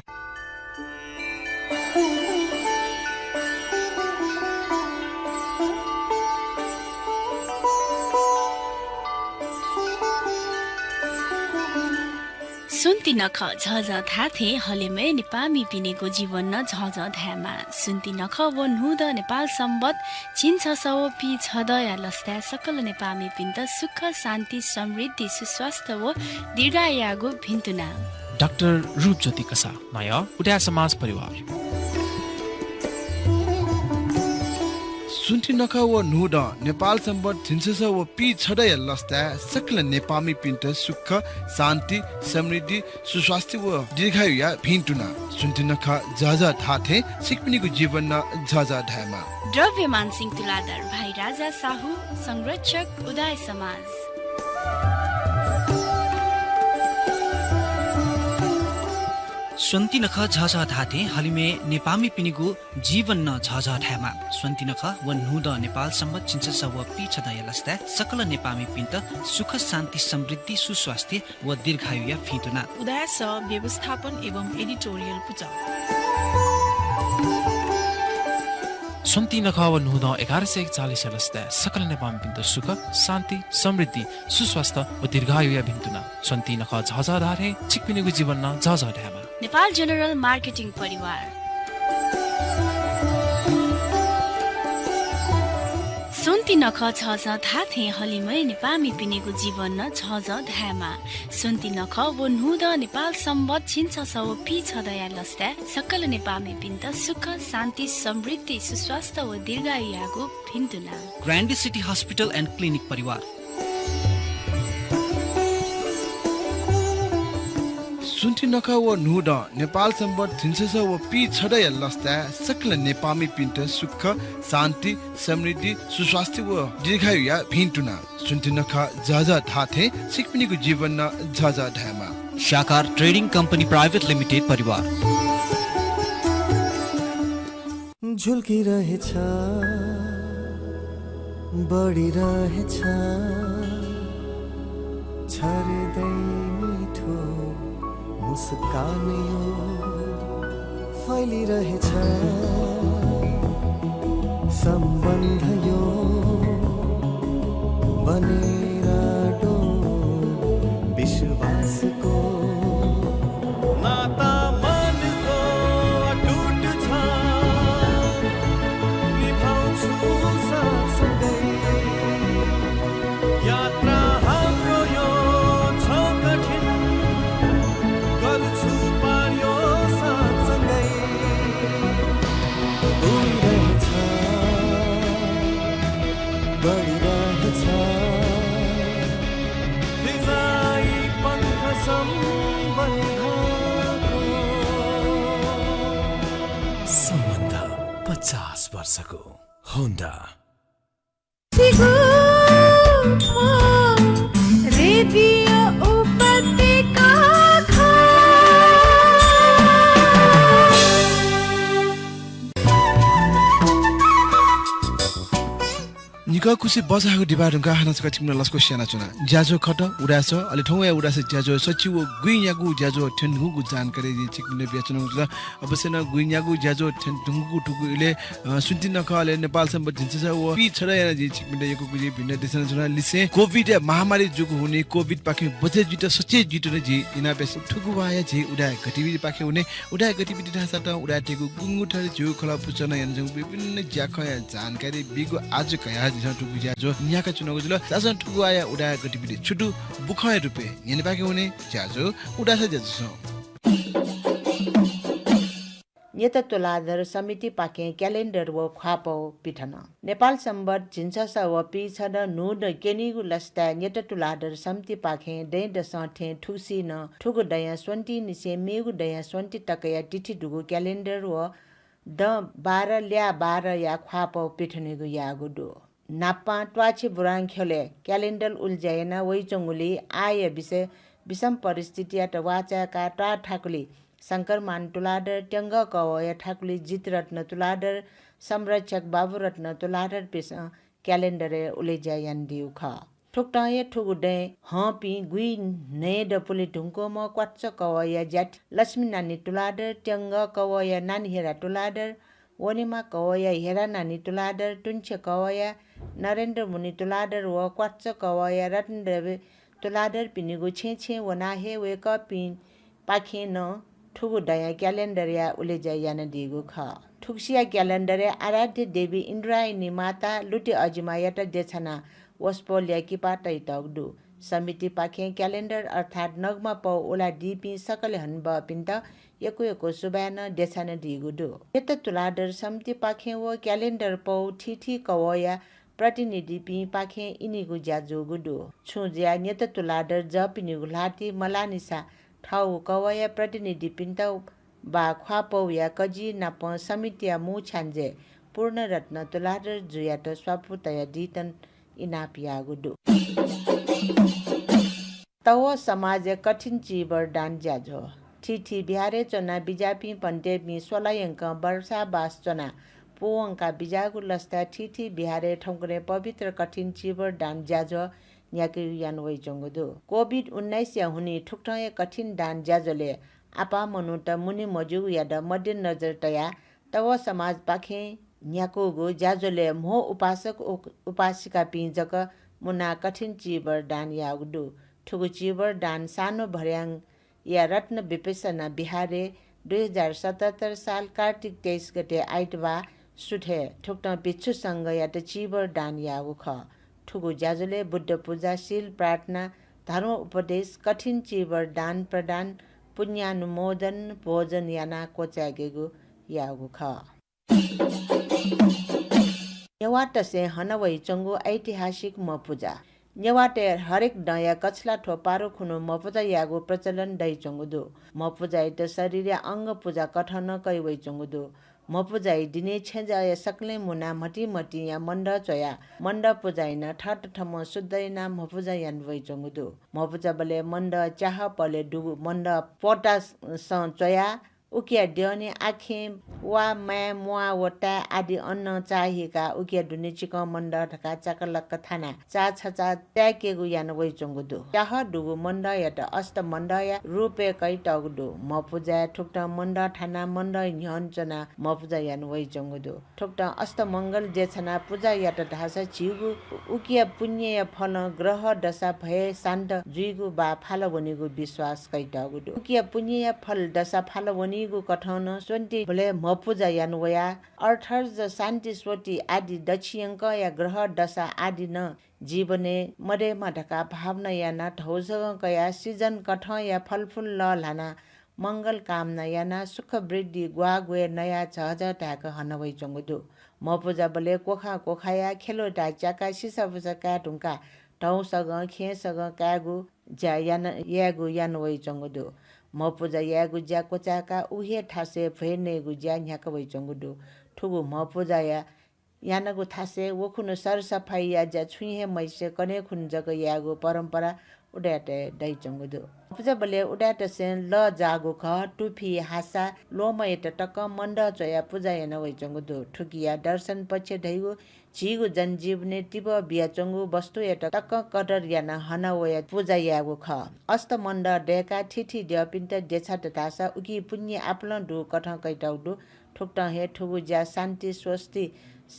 स्वन्ति नखः झःझः धाःथें हलिमय् नेपाःमिपिनिगु जीवन नं झःझः धायेमाः। स्वन्ति नखः व न्हूदँ नेपाल संवत् झिंछसः व पीछदँया लसताय् सकल नेपाःमिपिन्त सुख, शान्ति, समृद्धि, सुस्वास्थ्य व दीर्घायुयागु भिन्तुना। डाक्टर रूपज्योति कसाः, नायः उदाय् समाज परिवार। स्वन्ति नखः व न्हूदँ नेपाल संवत् झिंछसः व पीछदँया लसताय् सकल नेपाःमिपिन्त सुख, शान्ति, समृद्धि, सुस्वास्थ्य व दीर्घायुया भिन्तुना। स्वन्ति नखः झःझः धाःथें छिकपिनिगु जीवन नं झःझः धायेमाः। द्रव्यमान सिंह तुलाधर, भाइ राजा साहु, संरक्षक उदाय् समाज। स्वन्ति नखः झःझः धाःथें हलिमय् नेपाःमिपिनिगु जीवन नं झःझः धायेमा। स्वन्ति नखः व न्हूदँ नेपाल संवत् झिंछसः व पीछदँया लसताय् सकल नेपाःमिपिन्त सुख, शान्ति, समृद्धि, सुस्वास्थ्य व दीर्घायुया भिंतुना। उदाय् सः व्यवस्थापन एवं editorial पुचः। स्वन्ति नखः व न्हूदँ एघार सय एकचालिसया लसताय् सकल नेपाःमिपिन्त सुख, शान्ति, समृद्धि, सुस्वास्थ्य व दीर्घायुया भिंतुना। स्वन्ति नखः झःझः धाःथें छिकपिनिगु जीवन नं झःझः धायेमा। नेपाल General Marketing परिवार। स्वन्ति नखः झःझः धाःथें हलिमय् नेपाःमिपिनिगु जीवन नं झःझः धायेमा। स्वन्ति नखः व न्हूदँ नेपाल संवत् झिंछसः व पीछदँया लसताय् सकल नेपाःमिपिन्त सुख, शान्ति, समृद्धि, सुस्वास्थ्य व दीर्घायुयागु भिंतुना। Grande City Hospital and Clinic परिवार। स्वन्ति नखः व न्हूदँ नेपाल संवत् झिंछसः व पीछदँया लसताय् सकल नेपाःमिपिन्त सुख, शान्ति, समृद्धि, सुस्वास्थ्य व दीर्घायुया भिंतुना। स्वन्ति नखः झःझः धाःथें छिकपिनिगु जीवन नं झःझः धायेमा। साकार Trading Company Private Limited परिवार। झुल्किरहेछ, बढिरहेछ, छरिँदै मिठो मुस्कान यो फैलिरहेछ। सम्बन्ध यो बनेर डो विश्वासको नाता मनको अटुट छ, निभाउँछु साथसँगै। यात्रा हाम्रो यो छ कठिन, गर्छु पार यो साथसँगै। उडिरहेछ, बढिरहेछ, फिजाइ पङ्ख सम्बन्धको। सम्बन्ध पचास वर्षको। होन्डा। रेडियो उपत्यका। निकः खुसि बचाःगु दिपा धुंकाः हानं छकः छिकपिन्त लसकुस यानाच्वना। ज्याझ्वः खः उदाय् सः, अले थौंया उदाय् सः ज्याझ्वः सच्छि व गुइन्यागू ज्याझ्वः थ्यंधुंगु जानकारी जिं छिकपिन्त बियाच्वनागु जुल। अवश्य नं गुइन्यागू ज्याझ्वः थ्यंधुंगु थुगु इलय्, अ, स्वन्ति नखः अले नेपाल संवत् झिंछसः व पीछदँया जिं छिकपिन्त यक्व गुलि भिंतुना देछानाच्वना। लिसें कोभिडया महामारी जूगु हुनिं कोभिडपाखें बचय् जुइत सचेत जुइत नं जिं इनाप यासें थुगु वाःया झी उदाय् गतिविधिपाखें हुने। उदाय् गतिविधि धाःसा तं उदाय्‌तय्‌गु गुंगू थर ज्यू खलः पुचः नं यानाच्वंगु विभिन्न ज्याखँया जानकारी बीगु आजु कयाः झीसं थुगु ज्याझ्वः न्ह्याकाच्वनागु जुल। झासँ थुगु वाःया उदाय् गतिविधि छु दु बुखँया रूपय् न्यनेपाखे हुने ज्याझ्वः उदाय् सः ज्याझ्वलय्। न्यत तुलाधर समितिपाखें क्यालेन्डर व ख्वाःपौ पिथन। नेपाल संवत् झिंछसः व पीछदँ न्हूदँ क्यनीगु लसताय् न्यत तुलाधर समितिपाखें दँय्‌दसं थें थुगुसी नं थुगु दँया स्वन्तिनिसें मेगु दँया स्वन्ति तकया तिथि दुगु क्यालेन्डर व दँ बाह्र ल्याः बाह्रया ख्वाःपौ पिथनेगु याःगु दु। न्हापां त्वाःछि बुरांख्यलय् क्यालेन्डर उलेज्या याना वइच्वंगुलिं आःया विषय विषम परिस्थितियात वाःचाय्‌काः त्वाः थाकुलि शंकरमान तुलाधर, त्यंगः कवःया थाकुलि जितरत्न तुलाधर, संरक्षक बाबुरत्न तुलाधरपिन्सं क्यालेन्डरय् उलेज्या यानादीगु खः। थुकथं हे थुगु दँय् हंपिं गुइन्हय्‌दँ पुले धुंकूम्ह क्वाच्च कवःया ज्याथि लक्ष्मी नानी तुलाधर, त्यंगः कवःया नानी हेरा तुलाधर, वनेमा कवःया हेरा नानी तुलाधर, तुंछे कवःया नरेन्द्र मुनि तुलाधर व क्वाच्च कवःया रत्नदेवी तुलाधरपिनिगु छेँय् छेँय् वनाः हे वय्‌कःपिं पाखें नं थुगु दँया क्यालेन्डरया उलेज्या यानादीगु खः। थुगुसिया क्यालेन्डरय् आराध्य देवी इन्द्रायणी माता लुति अजिमायात देछानाः वसपोलया किपा तयातःगु दु। समितिपाखें क्यालेन्डर अर्थात् नगमा पौ उलादीपिं सकलें हनेबहःपिन्त यक्व यक्व सुभाय् नं देछानादीगु दु। न्यत तुलाधर समितिपाखें व क्यालेन्डर पौ थीथी कवःया प्रतिनिधिपिंपाखें इनिगु ज्या जूगु दु। छुं जुयाः न्यत तुलाधर जःपिनिगु ल्हातिइ मलाःनिसा थःगु कवःया प्रतिनिधिपिन्त वा ख्वाःपौया कजि नाप समितिया मू छ्याञ्जे पूर्णरत्न तुलाधर जुयात स्वापू तयादीत इनाप याःगु दु। तवः समाजय् कठिन चीवर दान ज्याझ्वः। थीथी बिहारय् च्वना बिज्यापिं भन्तेपिं स्वला यंकं वर्षावास च्वना पूवंका बिज्याःगु लसताय् थीथी बिहारय् थौंकन्हय् पवित्र कठिन चीवर दान ज्याझ्वः न्ह्याकेगु याना वइच्वंगु दु। कोभिड उन्नाइसया हुनिं थुकथं हे कठिन दान ज्याझ्वलय् आपाः मनूत मुने मज्यूगुयात मध्यनजर तयाः तव समाजपाखें न्ह्याकूगु ज्याझ्वलय् म्हो उपासक उ-, उपासिकापिं जक मुनाः कठिन चीवर दान याःगु दु। थुगु चीवर दान सानो भर्‍याङ या रत्न विपश्यना बिहारय् दुई हजार सतहत्तर साल कार्तिक तेइस गते आइतबाः सुथय् थुकथं भिक्षु संघयात चीवर दान याःगु खः। थुगु ज्याझ्वलय् बुद्ध पुजा, शील प्रार्थना, धर्म उपदेश, कठिन चीवर दान प्रदान, पुण्यानुमोदन, भोजन यानाः क्वचाय्केगु याःगु खः। नेवाःतय्सं हना वइच्वंगु ऐतिहासिक म्हपुजा। नेवाःतय् हरेक दँया कछलाथ्व पारु खुन्हु म्हपुजा यायेगु प्रचलन दइच्वंगु दु। म्हपुजायात शरीरया अंग पुजा कथं नं कइ वइच्वंगु दु। म्हपुजाया दिनय् छेँजःया सकलें मुनाः म्हतिं म्हतिंया मन्दः च्वयाः मन्दः पुजा यानाः थःत थम्हं शुद्ध यानाः म्हपुजा याना वइच्वंगु दु। म्हपुजाबलय् मन्दः च्याहः पलय् दुगु मन्दः पोतासं च्वयाः उकिया द्यःने आखें वा, माय्, म्वाः व ताय् आदि अन्न चाःहिकाः उकिया दुने चिकं मन्दः धकाः चाकलक्क थानाः चाःछचा चाय्केगु याना वइच्वंगु दु। च्याहः दुगु मन्दःयात अष्टमन्दःया रूपय् कइतःगु दु। म्हपुजाय् थुकथं मन्दः थानाः मन्दः न्ह्यःने च्वनाः म्हपुजा याना वइच्वंगु दु। थुकथं अष्टमंगल देछानाः पुजा यात धाःसा झीगु उकिया पुण्यया फलं ग्रह दशा भय शान्त जुइगु वा फाल वनीगु विश्वास कइतःगु दु। उकिया पुण्यया फल दशा फाल वनीगु कथं नं स्वन्तिबलय् म्हपुजा याना वयाः अर्थर्ज, शान्ति, स्वति आदि दछि यंकःया ग्रह दशा आदि नं जीवनय् मदयेमा धकाः भावना यानाः धौसगं कयाः सिजन कथंया फलफुल लःल्हानाः मंगल कामना यानाः सुख वृद्धि ग्वाःग्वय् नयाः झःझः धाय्क हना वइच्वंगु दु। म्हपुजाबलय् क्वखां क्वखाया ख्यलुताय् च्याकाः सिसाबुसा काये धुंकाः धौसगं खेँसगं कायेगु ज्या याना, यायेगु याना वइच्वंगु दु। म्हपुजा यायेगु ज्या क्वचाय्काः उ हे थासय् भ्वय् नयेगु ज्या न्ह्याका वइच्वंगु दु। थुगु म्हपुजाया यानागु थासय् व खुन्हु सरसफाइया ज्या छुं हे मयासें कन्हय् खुन्हु जक यायेगु परम्परा उदाय्तय् दइच्वंगु दु। म्हपुजाबलय् उदाय्तय्सं लः जाःगु घः, तुफि, हासा, ल्वहंमय्त तकं मन्दः च्वयाः पुजा याना वइच्वंगु दु। थुकिया दर्शन पक्ष धइगु झीगु जनजीवनय् तिबः बियाच्वंगु वस्तुयात तकं कदर यानाः हना वयाः पुजा यायेगु खः। अष्टमन्दः दय्काः थीथी द्यःपिन्त देछात धाःसा उकी पुण्य आपालं दुगु कथं कइतःगु दु। थुकथं हे थुगु ज्या शान्ति, स्वस्ति,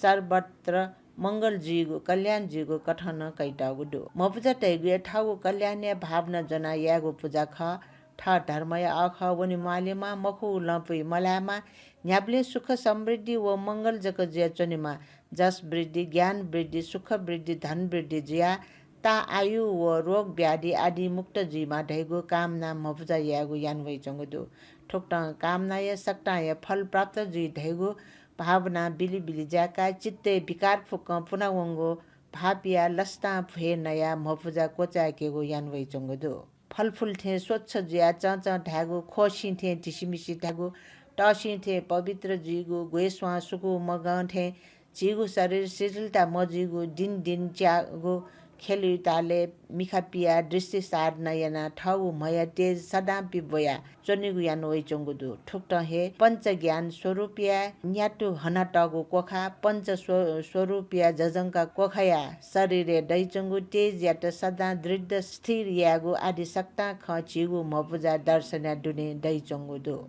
सर्वत्र मंगल जुइगु, कल्याण जुइगु कथं नं कइतःगु दु। म्हपुजा धइगु हे थःगु कल्याणया भावना ज्वनाः यायेगु पुजा खः। थः धर्मया अःखः वने म्वालेमा, मखुगु लँपुइ मलायेमा, न्ह्याबलें सुख समृद्धि व मंगल जक जुयाच्वनेमा, जस वृद्धि, ज्ञान वृद्धि, सुख वृद्धि, धन वृद्धि जुयाः ता आयु व रोग व्याधि आदि मुक्त जुइमा धइगु कामनां म्हपुजा यायेगु याना वइच्वंगु दु। थुकथं कामनाया सकतांया फल प्राप्त जुइ धइगु भावनां बिलिबिलि ज्याकाः चित्तय् विकार फुक्कं पुनावंगु भाःपियाः लसतां भ्वय् नयाः म्हपुजा क्वचाय्केगु याना वइच्वंगु दु। फलफुल थें स्वच्छ जुयाः चंचं धायेगु, ख्वःसिं थें धिसिमिसि धायेगु, तःसिं थें पवित्र जुइगु, ग्वय् स्वां सुकू मगं थें झीगु शरीर शिथिलता मजुइगु, दिं दिं च्याःगु, ख्यलुतालय् मिखा पियाः दृष्टि साधना यानाः थःगु म्हया तेज सदां पिब्वया च्वनेगु याना वइच्वंगु दु। थुकथं हे पञ्च ज्ञान स्वरूपया न्यातु हनातःगु क्वखा, पञ्च स्व-, स्वरूपया जजंका क्वखाया शरीरय् दइच्वंगु तेजयात सदां दृढ स्थिर यायेगु आदि सकतां खँ झीगु म्हपुजा दर्शनया दुने दइच्वंगु दु।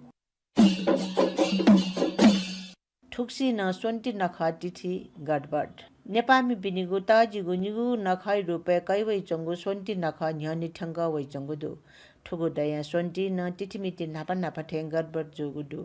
थुगुसी नं स्वन्ति नखः तिथि गडबड। नेपाःमिपिनिगु तःजिगु निगूगु नखःया रूपय् कइ वइच्वंगु स्वन्ति नखः न्ह्यःने थ्यंकः वइच्वंगु दु। थुगु दँया स्वन्ति नं तिथिमिति न्हापा न्हापा थें गडबड जूगु दु।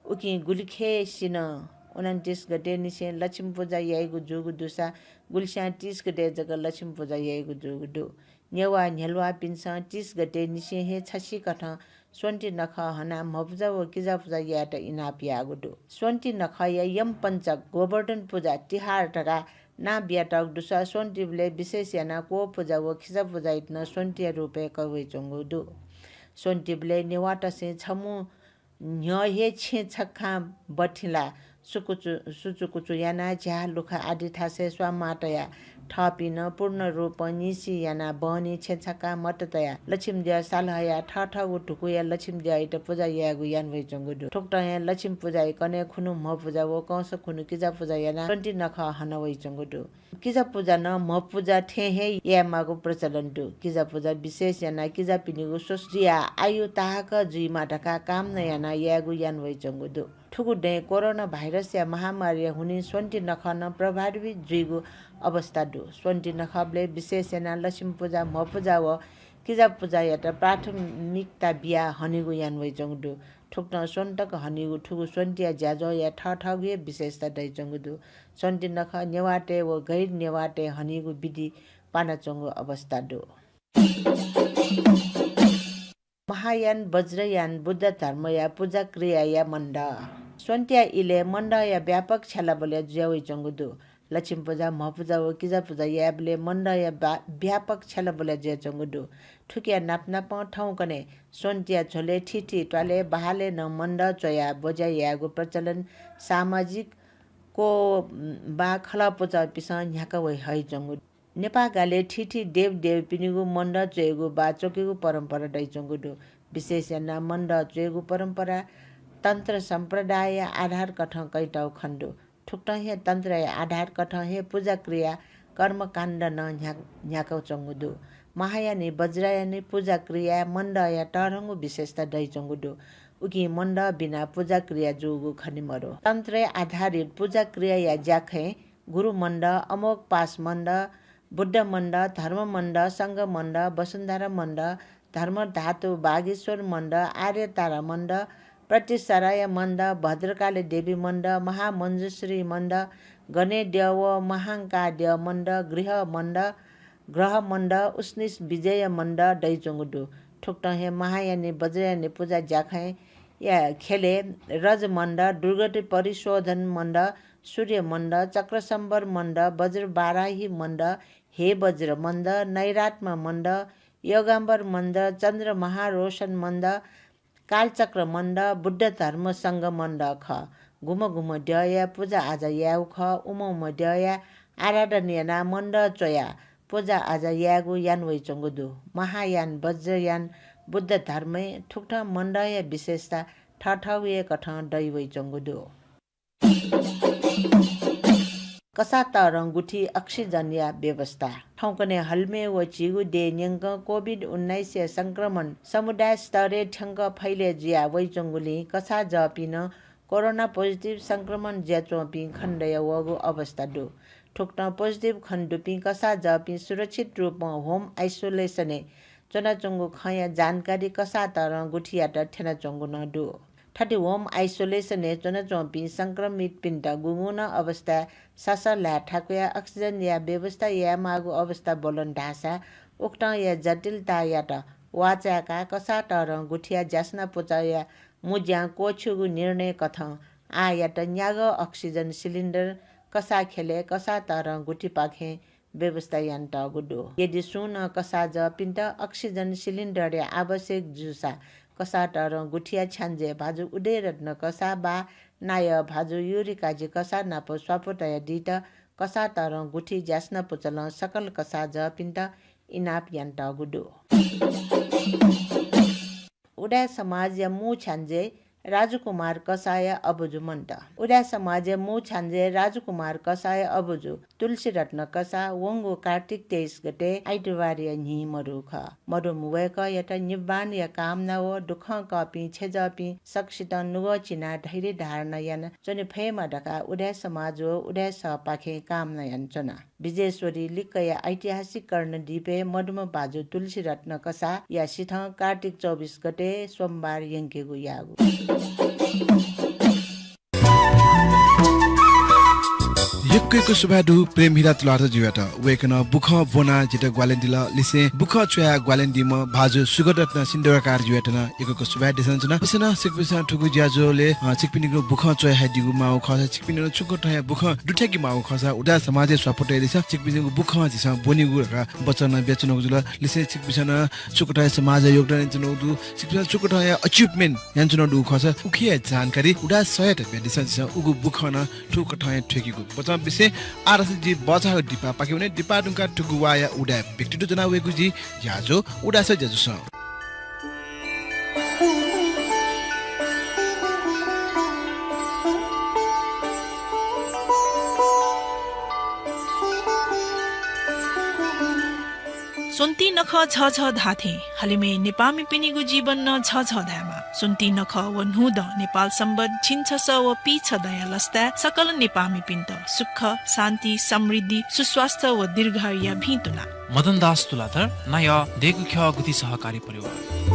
उकिं गुलिखेसिनं उनन्तिस गते निसें लक्ष्मी पुजा याइगु जूगु दुसा गुलिस्यां तीस गते जक लक्ष्मी पुजा याइगु जूगु दु। नेवाः न्ह्यलुवाःपिन्सं तीस गते निसें हे छसिकथं स्वन्ति नखः हनाः म्हपुजा व किजापुजा यायेत इनाप याःगु दु। स्वन्ति नखःया यमपञ्चक, गोवर्धन पुजा, तिहार धकाः नां बियातःगु दुसा स्वन्तिबलय् विशेष यानाः क्वः पुजा व खिचा पुजायात नं स्वन्तिया रूपय् कइ वइच्वंगु दु। स्वन्तिबलय् नेवाःतय्सं छम्ह न्ह्यः हे छेँ छखां बथिंलाः सुकुचु, सुचुकुचु यानाः झ्याः लुखा आदि थासय् स्वांमाः तयाः थःपिं नं पूर्ण रूपं निसि यानाः बहनी छेँछाका मत तयाः लक्ष्मी द्यः साल हयाः थःथःगु धुकुया लक्ष्मी द्यःयात पुजा यायेगु याना वइच्वंगु दु। थुकथं हे लक्ष्मी पुजाया कन्हय् खुन्हु म्हपुजा व कंस खुन्हु किजा पुजा यानाः स्वन्ति नखः हना वइच्वंगु दु। किजा पुजा नं म्हपुजा थें हे यायेमाःगु प्रचलन दु। किजा पुजा विशेष यानाः किजापिनिगु स्वस्थ जुयाः आयु ताहाकः जुइमा धकाः कामना यानाः यायेगु याना वइच्वंगु दु। थुगु दँय् कोरोना भाइरसया महामारीया हुनिं स्वन्ति नखः नं प्रभावित जुइगु अवस्था दु। स्वन्ति नखःबलय् विशेष यानाः लक्ष्मी पुजा, म्हपुजा व किजा पुजायात प्राथमिकता बियाः हनेगु याना वइच्वंगु दु। थुकथं स्वन्ति तक हनीगु थुगु स्वन्तिया ज्याझ्वःया थःथःगु हे विशेषता दइच्वंगु दु। स्वन्ति नखः नेवाःतय् व गैर नेवाःतय् हनीगु विधि पानाच्वंगु अवस्था दु। महायान वज्रयान बुद्ध धर्मया पुजा क्रियाया मण्डः। स्वन्तिया इलय् मण्डःया व्यापक छ्यालाबुल्या जुया वइच्वंगु दु। लक्ष्मी पुजा, म्हपुजा व किजा पुजा यायेबलय् मण्डःया बा-, व्यापक छ्यालाबुल्या जुयाच्वंगु दु। थुकिया नापनापं थौंकन्हय् स्वन्तिया झ्वलय् थीथी त्वालय् बहालय् नं मण्डः च्वयाः ब्वज्या यायेगु प्रचलन सामाजिक क्व वा खलः पुचःपिन्सं न्ह्याका वइ हइच्वंगु। नेपाः गालय् थीथी देवदेवीपिनिगु मण्डः च्वयेगु वा च्वकेगु परम्परा दइच्वंगु दु। विशेष यानाः मण्डः च्वयेगु परम्परा तन्त्र सम्प्रदायया आधार कथं कयातःगु खने दु। थुकथं हे तन्त्रया आधार कथं हे पुजा क्रिया कर्मकाण्ड नं न्ह्या-, न्ह्याकाच्वंगु दु। महायानी वज्रयानी पुजा क्रियाय् मण्डःया तःधंगु विशेषता दइच्वंगु दु। उकिं मण्डः बिना पुजा क्रिया जूगु खने मदु। तन्त्रय् आधारित पुजा क्रियाया ज्याखँय् गुरु मण्डः, अमोघपाश मण्डः, बुद्ध मण्डः, धर्म मण्डः, संघ मण्डः, वसुन्धरा मण्डः, धर्मधातु, बागेश्वर मण्डः, आर्यतारा मण्डः, प्रतिसराय मण्डः, भद्रकाली देवी मण्डः, महामञ्जुश्री मण्डः, गणेद्यः व महाङ्काद्यः मण्डः, गृह मण्डः, ग्रह मण्डः, उष्णीष विजय मण्डः दइच्वंगु दु। थुकथं हे महायानी वज्रयानी पुजा ज्याखँया ख्यलय् रज मण्डः, दुर्गति परिशोधन मण्डः, सूर्य मण्डः, चक्रसम्वर मण्डः, वज्र बाराही मण्डः, हे वज्र मण्डः, नैरात्म मण्डः, योगाम्बर मण्डः, चन्द्र महारोशन मण्डः, कालचक्र मण्डः, बुद्ध धर्म संघ मण्डः खः। गुम्ह गुम्ह द्यःया पुजा आजा यायेगु खः, उम्ह उम्ह द्यःया आराधना यानाः मण्डः च्वयाः पुजा आजा यायेगु याना वइच्वंगु दु। महायान, वज्रयान, बुद्ध धर्मय् थुकथं मण्डःया विशेषता थःथःगु हे कथं दइ वइच्वंगु दु। कसाः तःधं गुथि अक्सिजनया व्यवस्था। थौंकन्हय् हलिमय् व झीगु देय् न्यंकं कोभिड उन्नाइसया संक्रमण समुदाय स्तरय् थ्यंक फैले जुया वइच्वंगुलिं कसाः जःपिं नं कोरोना पोजिटिभ संक्रमण जुयाच्वंपिं खनेदया वःगु अवस्था दु। थुकथं पोजिटिभ खनेदुपिं कसाः जःपिं सुरक्षित रूपं होम आइसोलेसनय् च्वनाच्वंगु खँया जानकारी कसाः तःधं गुथियात थ्यनाच्वंगु नं दु। थथे होम आइसोलेसनय् च्वनाच्वंपिं संक्रमितपिन्त गुगुं नं अवस्थाय् सासः ल्हाये थाकुयाः अक्सिजनया व्यवस्था यायेमाःगु अवस्था ब्वलन धाःसा उकथंया जटिलतायात वाःचाय्काः कसाः तःधं गुथिया ज्यासना पुचःया मुँज्यां क्वःछ्यूगु निर्णय कथं आःयात न्यागः अक्सिजन सिलिन्डर कसाः ख्यलय् कसाः तःधं गुथिपाखें व्यवस्था यानातःगु दु। यदि सुं नं कसाः जःपिन्त अक्सिजन सिलिन्डरया आवश्यक जूसा कसाः तःधं गुथिया छ्याञ्जे भाजु उदयरत्न कसाः वा नायः भाजु युरिकाजी कसाः नाप स्वापू तयादीत कसाः तःधं गुथि ज्यासना पुचलं सकल कसाः जःपिन्त इनाप यानातःगु दु। उदाय् समाजया मू छ्याञ्जे राजकुमार कसाःया अबुजु मन्त। उदाय् समाजया मू छ्याञ्जे राजकुमार कसाःया अबुजु तुलसीरत्न कसाः वंगु कार्तिक तेइस गते आइतबारया न्हि मदु खः। मदुम्ह वय्कःयात निब्बानया कामना व दुःखं कःपिं छेँजःपिं सकसितं नुगः चिनाः धैर्य धारणा याना च्वने फयेमा धकाः उदाय् समाज व उदाय् सभापाखें कामना यानाच्वना। विजेश्वरी लिक्कया ऐतिहासिक कर्णदीपय् मदुम्ह भाजु तुलसीरत्न कसाःया सिथं कार्तिक चौबिस गते सोमबार यंकेगु याःगु। यक्व यक्व सुभाय् दु प्रेम हिरा तुलाधर ज्यूयात। वय्कलं बुखँ ब्वनाः जितः ग्वाहालि यानादिल। लिसें बुखँ च्वयाः ग्वाहालि यानादीम्ह भाजु सुगतरत्न सिन्दुराकार ज्यूयात नं यक्व यक्व सुभाय् देछानाच्वना। लिसें नं छिकपिन्सं थुगु ज्याझ्वलय्, अ, छिकपिनिगु बुखँ च्वयाहयादीगु माःगु खःसा छिकपिनिगु छुं कथंया बुखँ दुथ्याके माःगु खःसा उदाय् समाजय् स्वापू तयादिसँ। छिकपिनिगु बुखँ झीसं ब्वनीगु धकाः वचन नं बियाच्वनागु जुल। लिसें छिकपिन्सं नं छुं कथंया समाजय् योगदान यानाच्वनागु दु, छिकपिन्सं छुं कथंया achievement यानाच्वनागु दु खःसा उकिया जानकारी उदाय् सभायात बियादिसँ। झीसं उगु बुखँ नं थुकथं हे थ्वयेकेगु। वचन बियादिसँ। आः धाःसा जि बचाःगु दिपापाखे वने, दिपा दुंकाः थुगु वाःया उदाय् व्यक्तित्व ज्वना वयेगु जि ज्याझ्वः उदाय् सः ज्याझ्वलय्। स्वन्ति नखः झःझः धाःथें हलिमय् नेपाःमिपिनिगु जीवन नं झःझः धायेमा। स्वन्ति नखः व न्हूदँ नेपाल संवत् झिंछसः व पीछदँया लसताय् सकल नेपाःमिपिन्त सुख, शान्ति, समृद्धि, सुस्वास्थ्य व दीर्घायुया भिंतुना। मदन दास तुलाधर, नायः देगुख्यः गुति सहकारी परिवार।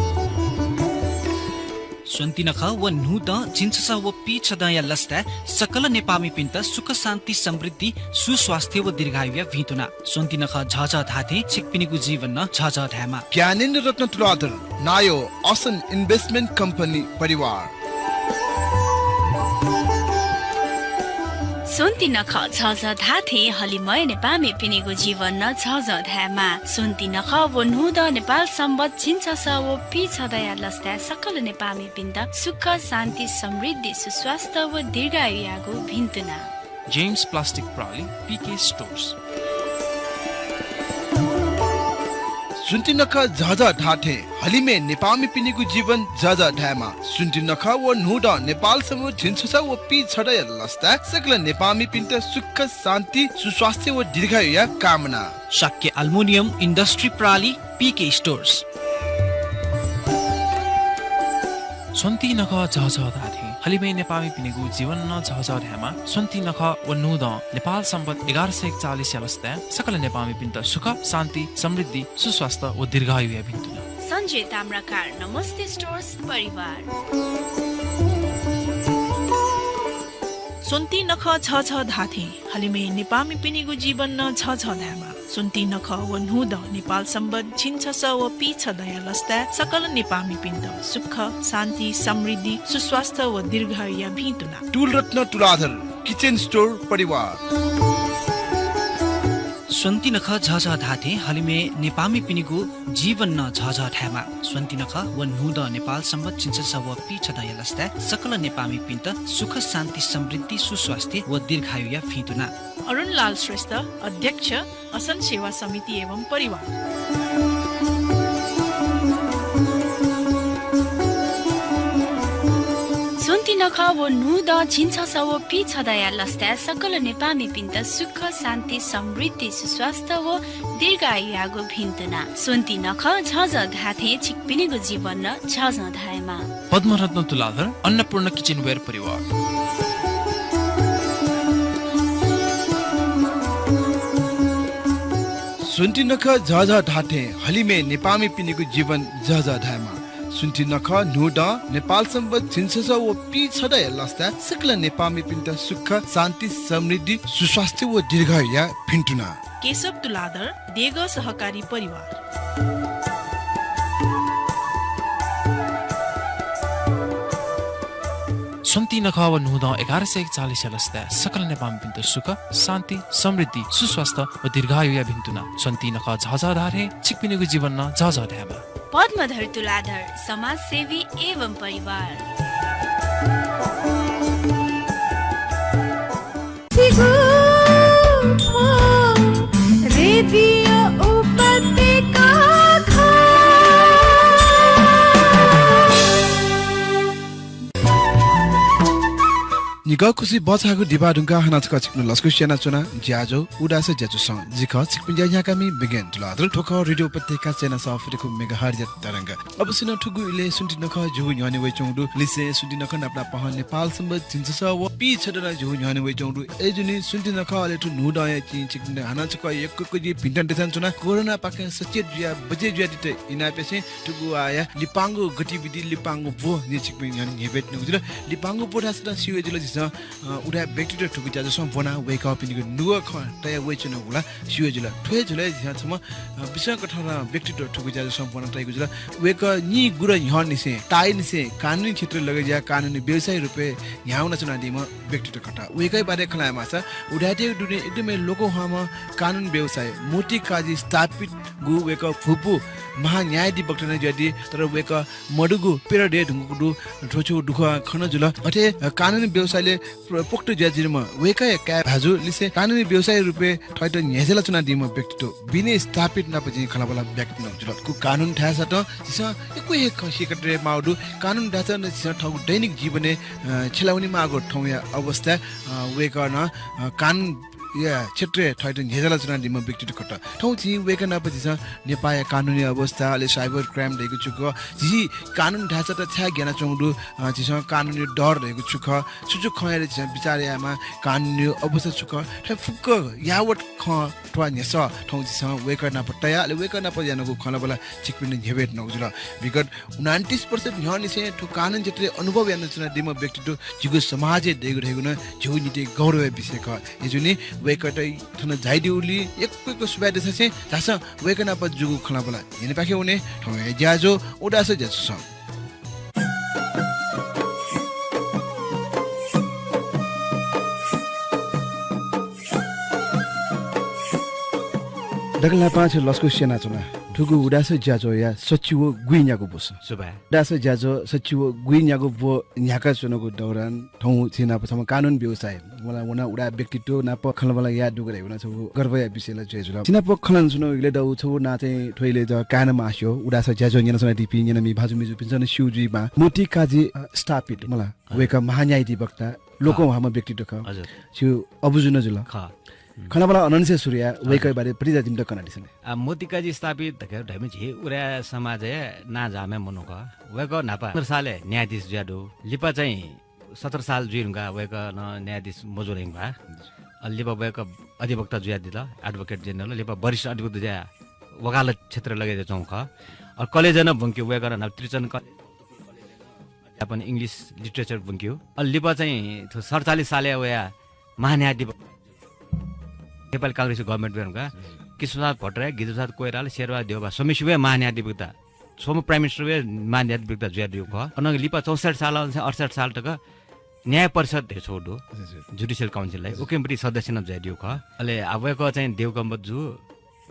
स्वन्ति नखः व न्हूदँ झिंछसः व पीछदँया लसताय् सकल नेपाःमिपिन्त सुख, शान्ति, समृद्धि, सुस्वास्थ्य व दीर्घायुया भिंतुना। स्वन्ति नखः झःझः धाःथें छिकपिनिगु जीवन नं झःझः धायेमा। ज्ञानेन्द्र रत्न तुलाधर, नायः असन Investment Company परिवार। स्वन्ति नखः झःझः धाःथें हलिमय् नेपाःमिपिनिगु जीवन नं झःझः धायेमा। स्वन्ति नखः व न्हूदँ नेपाल संवत् झिंछसः व पीछदँया लसताय् सकल नेपाःमिपिन्त सुख, शान्ति, समृद्धि, सुस्वास्थ्य व दीर्घायुयागु भिंतुना। जेम्स प्लास्टिक प्राली, पीके स्टोर्स। स्वन्ति नखः झःझः धाःथें हलिमय् नेपाःमिपिनिगु जीवन झःझः धायेमा। स्वन्ति नखः व न्हूदँ नेपाल संवत् झिंछसः व पीछदँया लसताय् सकल नेपाःमिपिन्त सुख, शान्ति, सुस्वास्थ्य व दीर्घायुया कामना। शाक्य एल्युमिनियम इन्डस्ट्री प्राली, पीके स्टोर्स। स्वन्ति नखः झःझः धाःथें हलिमय् नेपाःमिपिनिगु जीवन नं झःझः धायेमा। स्वन्ति नखः व न्हूदँ नेपाल संवत् एघार सय एकचालिसया लसताय् सकल नेपाःमिपिन्त सुख, शान्ति, समृद्धि, सुस्वास्थ्य व दीर्घायुया भिंतुना। सञ्जय ताम्राकार, नमस्ते स्टोर्स परिवार। स्वन्ति नखः झःझः धाःथें हलिमय् नेपाःमिपिनिगु जीवन नं झःझः धायेमा। स्वन्ति नखः व न्हूदँ नेपाल संवत् झिंछसः व पीछदँया लसताय् सकल नेपाःमिपिन्त सुख, शान्ति, समृद्धि, सुस्वास्थ्य व दीर्घायुया भिंतुना। तुलरत्न तुलाधर, किचन स्टोर परिवार। स्वन्ति नखः झःझः धाःथें हलिमय् नेपाःमिपिनिगु जीवन नं झःझः धायेमा। स्वन्ति नखः व न्हूदँ नेपाल संवत् झिंछसः व पीछदँया लसताय् सकल नेपाःमिपिन्त सुख, शान्ति, समृद्धि, सुस्वास्थ्य व दीर्घायुया भिंतुना। अरुणलाल श्रेष्ठ, अध्यक्ष, असन सेवा समिति एवं परिवार। स्वन्ति नखः व न्हूदँ झिंछसः व पीछदँया लसताय् सकल नेपाःमिपिन्त सुख, शान्ति, समृद्धि, सुस्वास्थ्य व दीर्घायुयागु भिंतुना। स्वन्ति नखः झःझः धाःथें छिकपिनिगु जीवन नं झःझः धायेमा। पद्मरत्न तुलाधर, अन्नपूर्ण किचनवेयर परिवार। स्वन्ति नखः झःझः धाःथें हलिमय् नेपाःमिपिनिगु जीवन झःझः धायेमा। स्वन्ति नखः न्हूदँ नेपाल संवत् झिंछसः व पीछदँया लसताय् सकल नेपाःमिपिन्त सुख, शान्ति, समृद्धि, सुस्वास्थ्य व दीर्घायुया भिंतुना। केशव तुलाधर, देगः सहकारी परिवार। स्वन्ति नखः व न्हूदँ एघार सय एकचालिसया लसताय् सकल नेपाःमिपिन्त सुख, शान्ति, समृद्धि, सुस्वास्थ्य व दीर्घायुया भिंतुना। स्वन्ति नखः झःझः धाःथें छिकपिनिगु जीवन नं झःझः धायेमा। पद्मधर तुलाधर, समाजसेवी एवं परिवार। रेडियो उपत्यका खः। निगः खुसि बचाःगु दिपा दुंकाः हानं छकः छिकपिनि लसकुस यानाच्वना। ज्याझ्वः उदाय् सः ज्याझ्वलय् जि खः छिकपिनि ज्या न्ह्याकामि बिगेन तुलाधर। थ्व खः रेडियो उपत्यका चय्न्हय् सः फुति खुम्ह मेगाहर्जया तरंग। अबलय् नं थुगु इलय् स्वन्ति नखः जूगु न्ह्यःने वयाच्वंगु दु। लिसें स्वन्ति नखः नाप नापं नेपाल संवत् झिंछसः व पीछदँ नं जूगु न्ह्यःने वयाच्वंगु दु। अय्जूगुलिं स्वन्ति नखः अले थ्व न्हूदँया चिं छिकपिन्त हानं छकः यक्व यक्व जिं भिंतुना देछानाच्वना। कोरोनापाखें सचेत जुयाः बचय् जुयादीत इनाप यासें थुगु वाःया लिपांगु गतिविधि, लिपांगु ब्व जिं छिकपिनि न्ह्यःने न्ह्यब्वयेत्यनागु जुल। लिपांगु ब्व धाःसा नं स्यू हे जुल झीसं, अ, उदाय् व्यक्तित्व थुगु ज्याझ्वलय् ब्वना वय्कःपिनिगु नुगः खँ तया वयाच्वनागु ला स्यू हे जुल। थ्व हे जुल झीसं छम्ह, अ, बिस्युं कथंम्ह व्यक्तित्व थुगु ज्याझ्वलय् ब्वना तयागु जुल। वय्कः नीगू न्ह्यःनिसें, ताःनिसें कानुनी क्षेत्रय् लगे जुयाः कानुनी व्यवसायी रूपय् न्ह्याः वनाच्वनादीम्ह व्यक्तित्व खः। वय्कःया बारे खँ ल्हायेमाःसा उदाय्‌तय्गु दुने एकदम लोकंह्वाःम्ह कानुनी व्यवसायी, मोती काजी स्थापितगु वय्कः भूपू महान्यायाधिवक्ता नं जुयादी, तर वय्कः मदुगु period हे धुंकूगु दु। थ्व छगू दुःख खँ नं जुल। अथे, अ, कानुनी व्यवसायलय् प्र-, पोख्त जुयाच्वनीम्ह वय्कःया काय् भाजु लिसे कानुनी व्यवसायी रूपय् थःत न्ह्यज्याला च्वनादीम्ह व्यक्तित्व विनय स्थापित नाप जिं खँल्हाबल्हा ब्याकत नक जुल। थुगु कानुन धाःसा त झीसं यक्व हे खँ सीकातये माःगु दु। कानुन धाःसा न झीसं थःगु दैनिक जीवनय्, अ, छ्यला वनेमाःगु थौंया अवस्था, अ, वय्कलं, अ, कानुन या क्षेत्रय् थःत न्ह्यज्याला च्वनादीम्ह व्यक्तित्व खः। थौं झी वय्कः नाप झीसं नेपाःया कानुनी अवस्था, अले cyber crime धइगु छु खः, झी कानुन धाःसा त छाय् ग्यानाच्वंगु दु, अ, झीसं कानुनी डर धइगु छु खः, छु छु खँय् झीसं बिचाः यायेमाः, कानुनी अवस्था छु खः, थ्व फुक्क यावत खँ थ्व न्ह्यसः थौं झीसं वय्कः नाप तया, अले वय्कः नाप यानागु खँल्हाबल्हा छिकपिन्त न्ह्यब्वये धुनागु जुल। विगत उनन्तिस वर्ष न्ह्यःनिसें थ्व कानुन क्षेत्रय् अनुभव यानाच्वनादीम्ह व्यक्तित्व झीगु समाजय् दइगु धइगु नं झीगु निंतिं गौरवया विषय खः। अय्जूगुलिं वय्कःयात थन झायादीगुलिं यक्व यक्व सुभाय् देछासें झासँ वय्कः नाप जूगु खँल्हाबल्हा न्यनेपाखे वने। थौंया ज्याझ्वः उदास ज्याझ्वलय्। दकलय् न्हापां छु लसकुस यानाच्वना। थुगु उदास ज्याझ्वःया सच्छि व गुइन्यागू ब्व। सुभाय्। उदास ज्याझ्वः सच्छि व गुइन्यागू ब्व न्ह्याकाच्वनागु दौरान थौं छिं नाप छम्ह कानुन व्यवसायी, मला, वना उदाय् व्यक्तित्व नाप खँल्हाबल्हा याये दुगु धइगु नं छगू गर्वया विषय ला जुया जुल। छिं नाप खँ ल्हानाच्वनागु इलय् दउ छगू नां चाहिँ थ्व इलय् द कायेमास्ति, उदास ज्याझ्वः न्यनाच्वनादीपिं न्यनामि भाजु मय्जुपिन्सं नं स्यू जुइमाः। मोतिकाजी, अ, स्थापित, मला, हजुर। वय्कः महान्यायाधिवक्ता, लोकंह्वाःम्ह व्यक्तित्व खः। हजुर। छिगु अबुजु नं जुल। खः। हम्म। खँल्हाबल्हा अनंनिसें सुरु याये, हजुर। वय्कःया बारे भतिचा जिमित कनादिसँ। आ, मोतिकाजी स्थापित धकाः धाइम्ह झी उराय् समाजय् नांजाःम्ह मनू खः। वय्कः न्हापा पन्ध्र सालय् न्यायाधीश जुया दु। लिपा चाहिँ सत्र साल जुइ धुंकाः वय्कलं न्यायाधीश मजू धइगु खः। अले लिपा वय्कः अधिवक्ता जुयादिल, advocate general, लिपा वरिष्ठ अधिवक्ता जुयाः वकालत क्षेत्रय् लगे जुयाच्वंगु खः। अले कलेजय् नं ब्वंक्यू, वय्कलं न्हापा त्रिचन्द्र कलेज, अध्यापन English literature ब्वंक्यू। अले लिपा चाहिँ थ्व सतचालिस सालय् वयाः महान्यायाधिपति नेपाली कांग्रेसया government वये धुंकाः कृष्णप्रसाद भट्टराई, गिरिजाप्रसाद कोइराला, शेरबहादुर देउवा, स्वम्हसिबय् महान्यायाधिपति, स्वम्ह prime minister बय् महान्यायाधिपति जुयादीगु खः। अनं लिपा चौसट्ठी सालं अडसट्ठी साल तक न्याय परिषद धइगु छगू दु, हजुर। Judicial Council ला, हजुर। उकियाम्ह सदस्य नं जुयादीगु खः। अले आ वय्कः चाहिँ देउकम्ब जु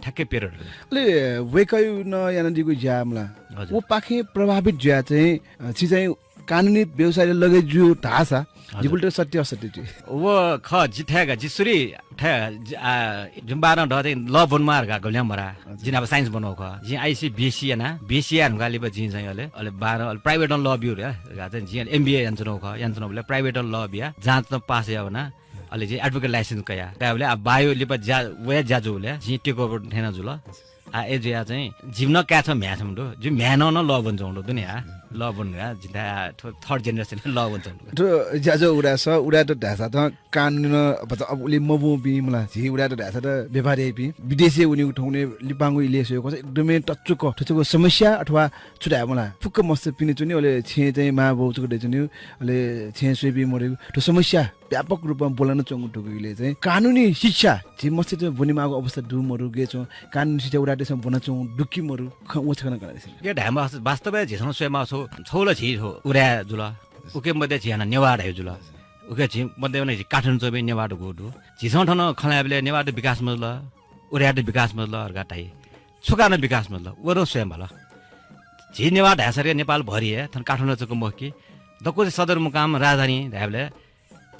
ठ्याक्कै period। अले वय्कलं नं यानादीगु ज्या मला, हजुर। व पाखें प्रभावित जुयाः चाहिँ, अ, छि चाहिँ कानुनी व्यवसायलय् लगे जू धाःसा, हजुर। जिपिन्त सत्य असत्य जुइ। व खः, जि थय् का, जि सुरुइ थय्, जि, आ, जिमि बाबां नं द चाहिँ law ब्वनेमाः धकाः गबलें मधाः। हजुर। जि न्हापा science ब्वनागु खः। जिं आइसी बिएससी याना, बिएससी याये धुंकाः लिपा जिं चाहिँ अले, अले बाबां अले private नं law ब्यू धकाः चाहिँ जिं अले एमबीए यानाच्वनागु खः। यानाच्वनाबलय् private नं law बिया, जाँच नं पास यावना। अले जिं advocate license कया। कयाबलय् आ बाया लिपा ज्या, वया ज्या जूबलय् जिं take over थें नं जुल। आ, अय् जुयाः चाहिँ जिमि नं काय् छम्ह म्ह्याय् छम्ह दु। जिमि म्ह्याय् नं, नं law ब्वनाच्वंगु दु, दुने आ। Law ब्वने धुंकाः जिं थ्व third generation law ब्वनाच्वंगु दु। थ्व ज्याझ्वः उदास, उदाय्‌त धाःसा त कानुन, मतलब, अब उलि मब्वंपिं मला, झी उदाय्‌त धाःसा त व्यापार याइपिं, विदेशय् वनीगु थौंकन्हय् लिपांगु इलय् स्वयेगु खःसा एकदमै तच्चुक थ्व छगू समस्या अथवा छु धाये मला, फुक्क मस्त पिने च्वनी, अले छेँय् चाहिँ मां बौ जक दये च्वनी, अले छेँय् स्वइपिं मदुगु थ्व समस्या व्यापक रूपमा ब्वलनाच्वंगु दुगु इलय् चाहिँ कानुनी शिक्षा झी मस्तय्‌त ब्वनेमाःगु अवस्था दु मदु, गय् च्वं कानुनी शिक्षा उदाय्‌तय्‌सं ब्वनाच्वंगु दु कि मदु, खँ व छकः नं कनादिसँ। गय् धायेमाः, वास्तवय् झीसं स्वयेमाः छगू, छगू ला झी थ्व उदाय् जुल, उके मध्ये झी हानं नेवाः धइगु जुल, उके झी मध्ये नं झी काठमाडौं च्वंपिं नेवाः दुगु दु। झीसं थन खँ ल्हायेबलय् नेवाःत विकास मजुल, उदाय्‌त विकास मजुल धकाः धाइ। छु कारणं विकास मजुल, व नं स्वयेमाल। झी नेवाः धायेसाथं नेपालभरि हे, थन काठमाडौं जक मखु कि, दक्व सदरमुकाम, राजधानी धायेबलय्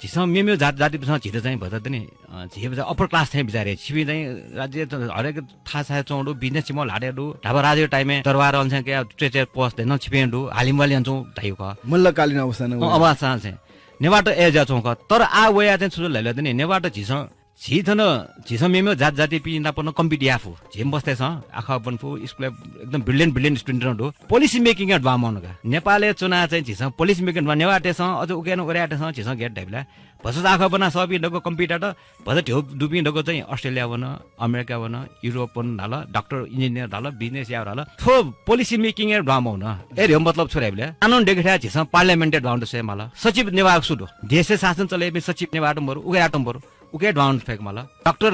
झीसं मेमेगु जात, जातिपिन्सं झीत चाहिँ भचा दनि, अ, झी भचा upper class थें बिचाः याइ। छिपिं चाहिँ राज्य त हरेक थासय् च्वंगु दु, business छिपिं ल्हातय् दु। न्हापा राजाया time-य् दरबार अन चाहिँ कयाः treasurer post धइगु नं छिपिं दु, हालिमवालि यानाच्वंगु धाइगु खः। मल्लकालीन अवस्था नं अँ, वया। अवस्था चाहिँ नेवाःत अय् जुयाच्वंगु खः। तर आः वयाः चाहिँ छु जुल धाःसा दनि, नेवाःत झीसं, झी थन, झीसं मेमेगु जात, जातिपिं नाप नं compete याये फु। झी मस्तय्‌सं आखः ब्वने फु, स्कुलय् एकदम brilliant, brilliant student नं दु। Policy making-य् दुहां मवं का। नेपालय् च्वनाः चाहिँ झीसं policy making दुहां, नेवाःतय्‌सं, अझ उके नं उराय्‌तय्‌सं झीसं गय् यात धाःसा, भचा आखः ब्वनाः सःपिं दक्व computer-त, भचा ध्यबा दुपिं दक्व चाहिँ Australia one, America one, Europe one धाल, doctor, engineer धाल, business याये धाल। थ्व policy making-य् दुहां मवं। अय् ध्यबा मतलब छु धाःसा, कानुन दयेकेथाय् झीसं parliament-य् दुहां वनेत स्वयेमाल। सचिव नेवाः सु दु? देशय् शासन चलाइपिं सचिव नेवाःत मरु, उके यात मरु। उके दुहां वने फय्‌केमाल। Doctor,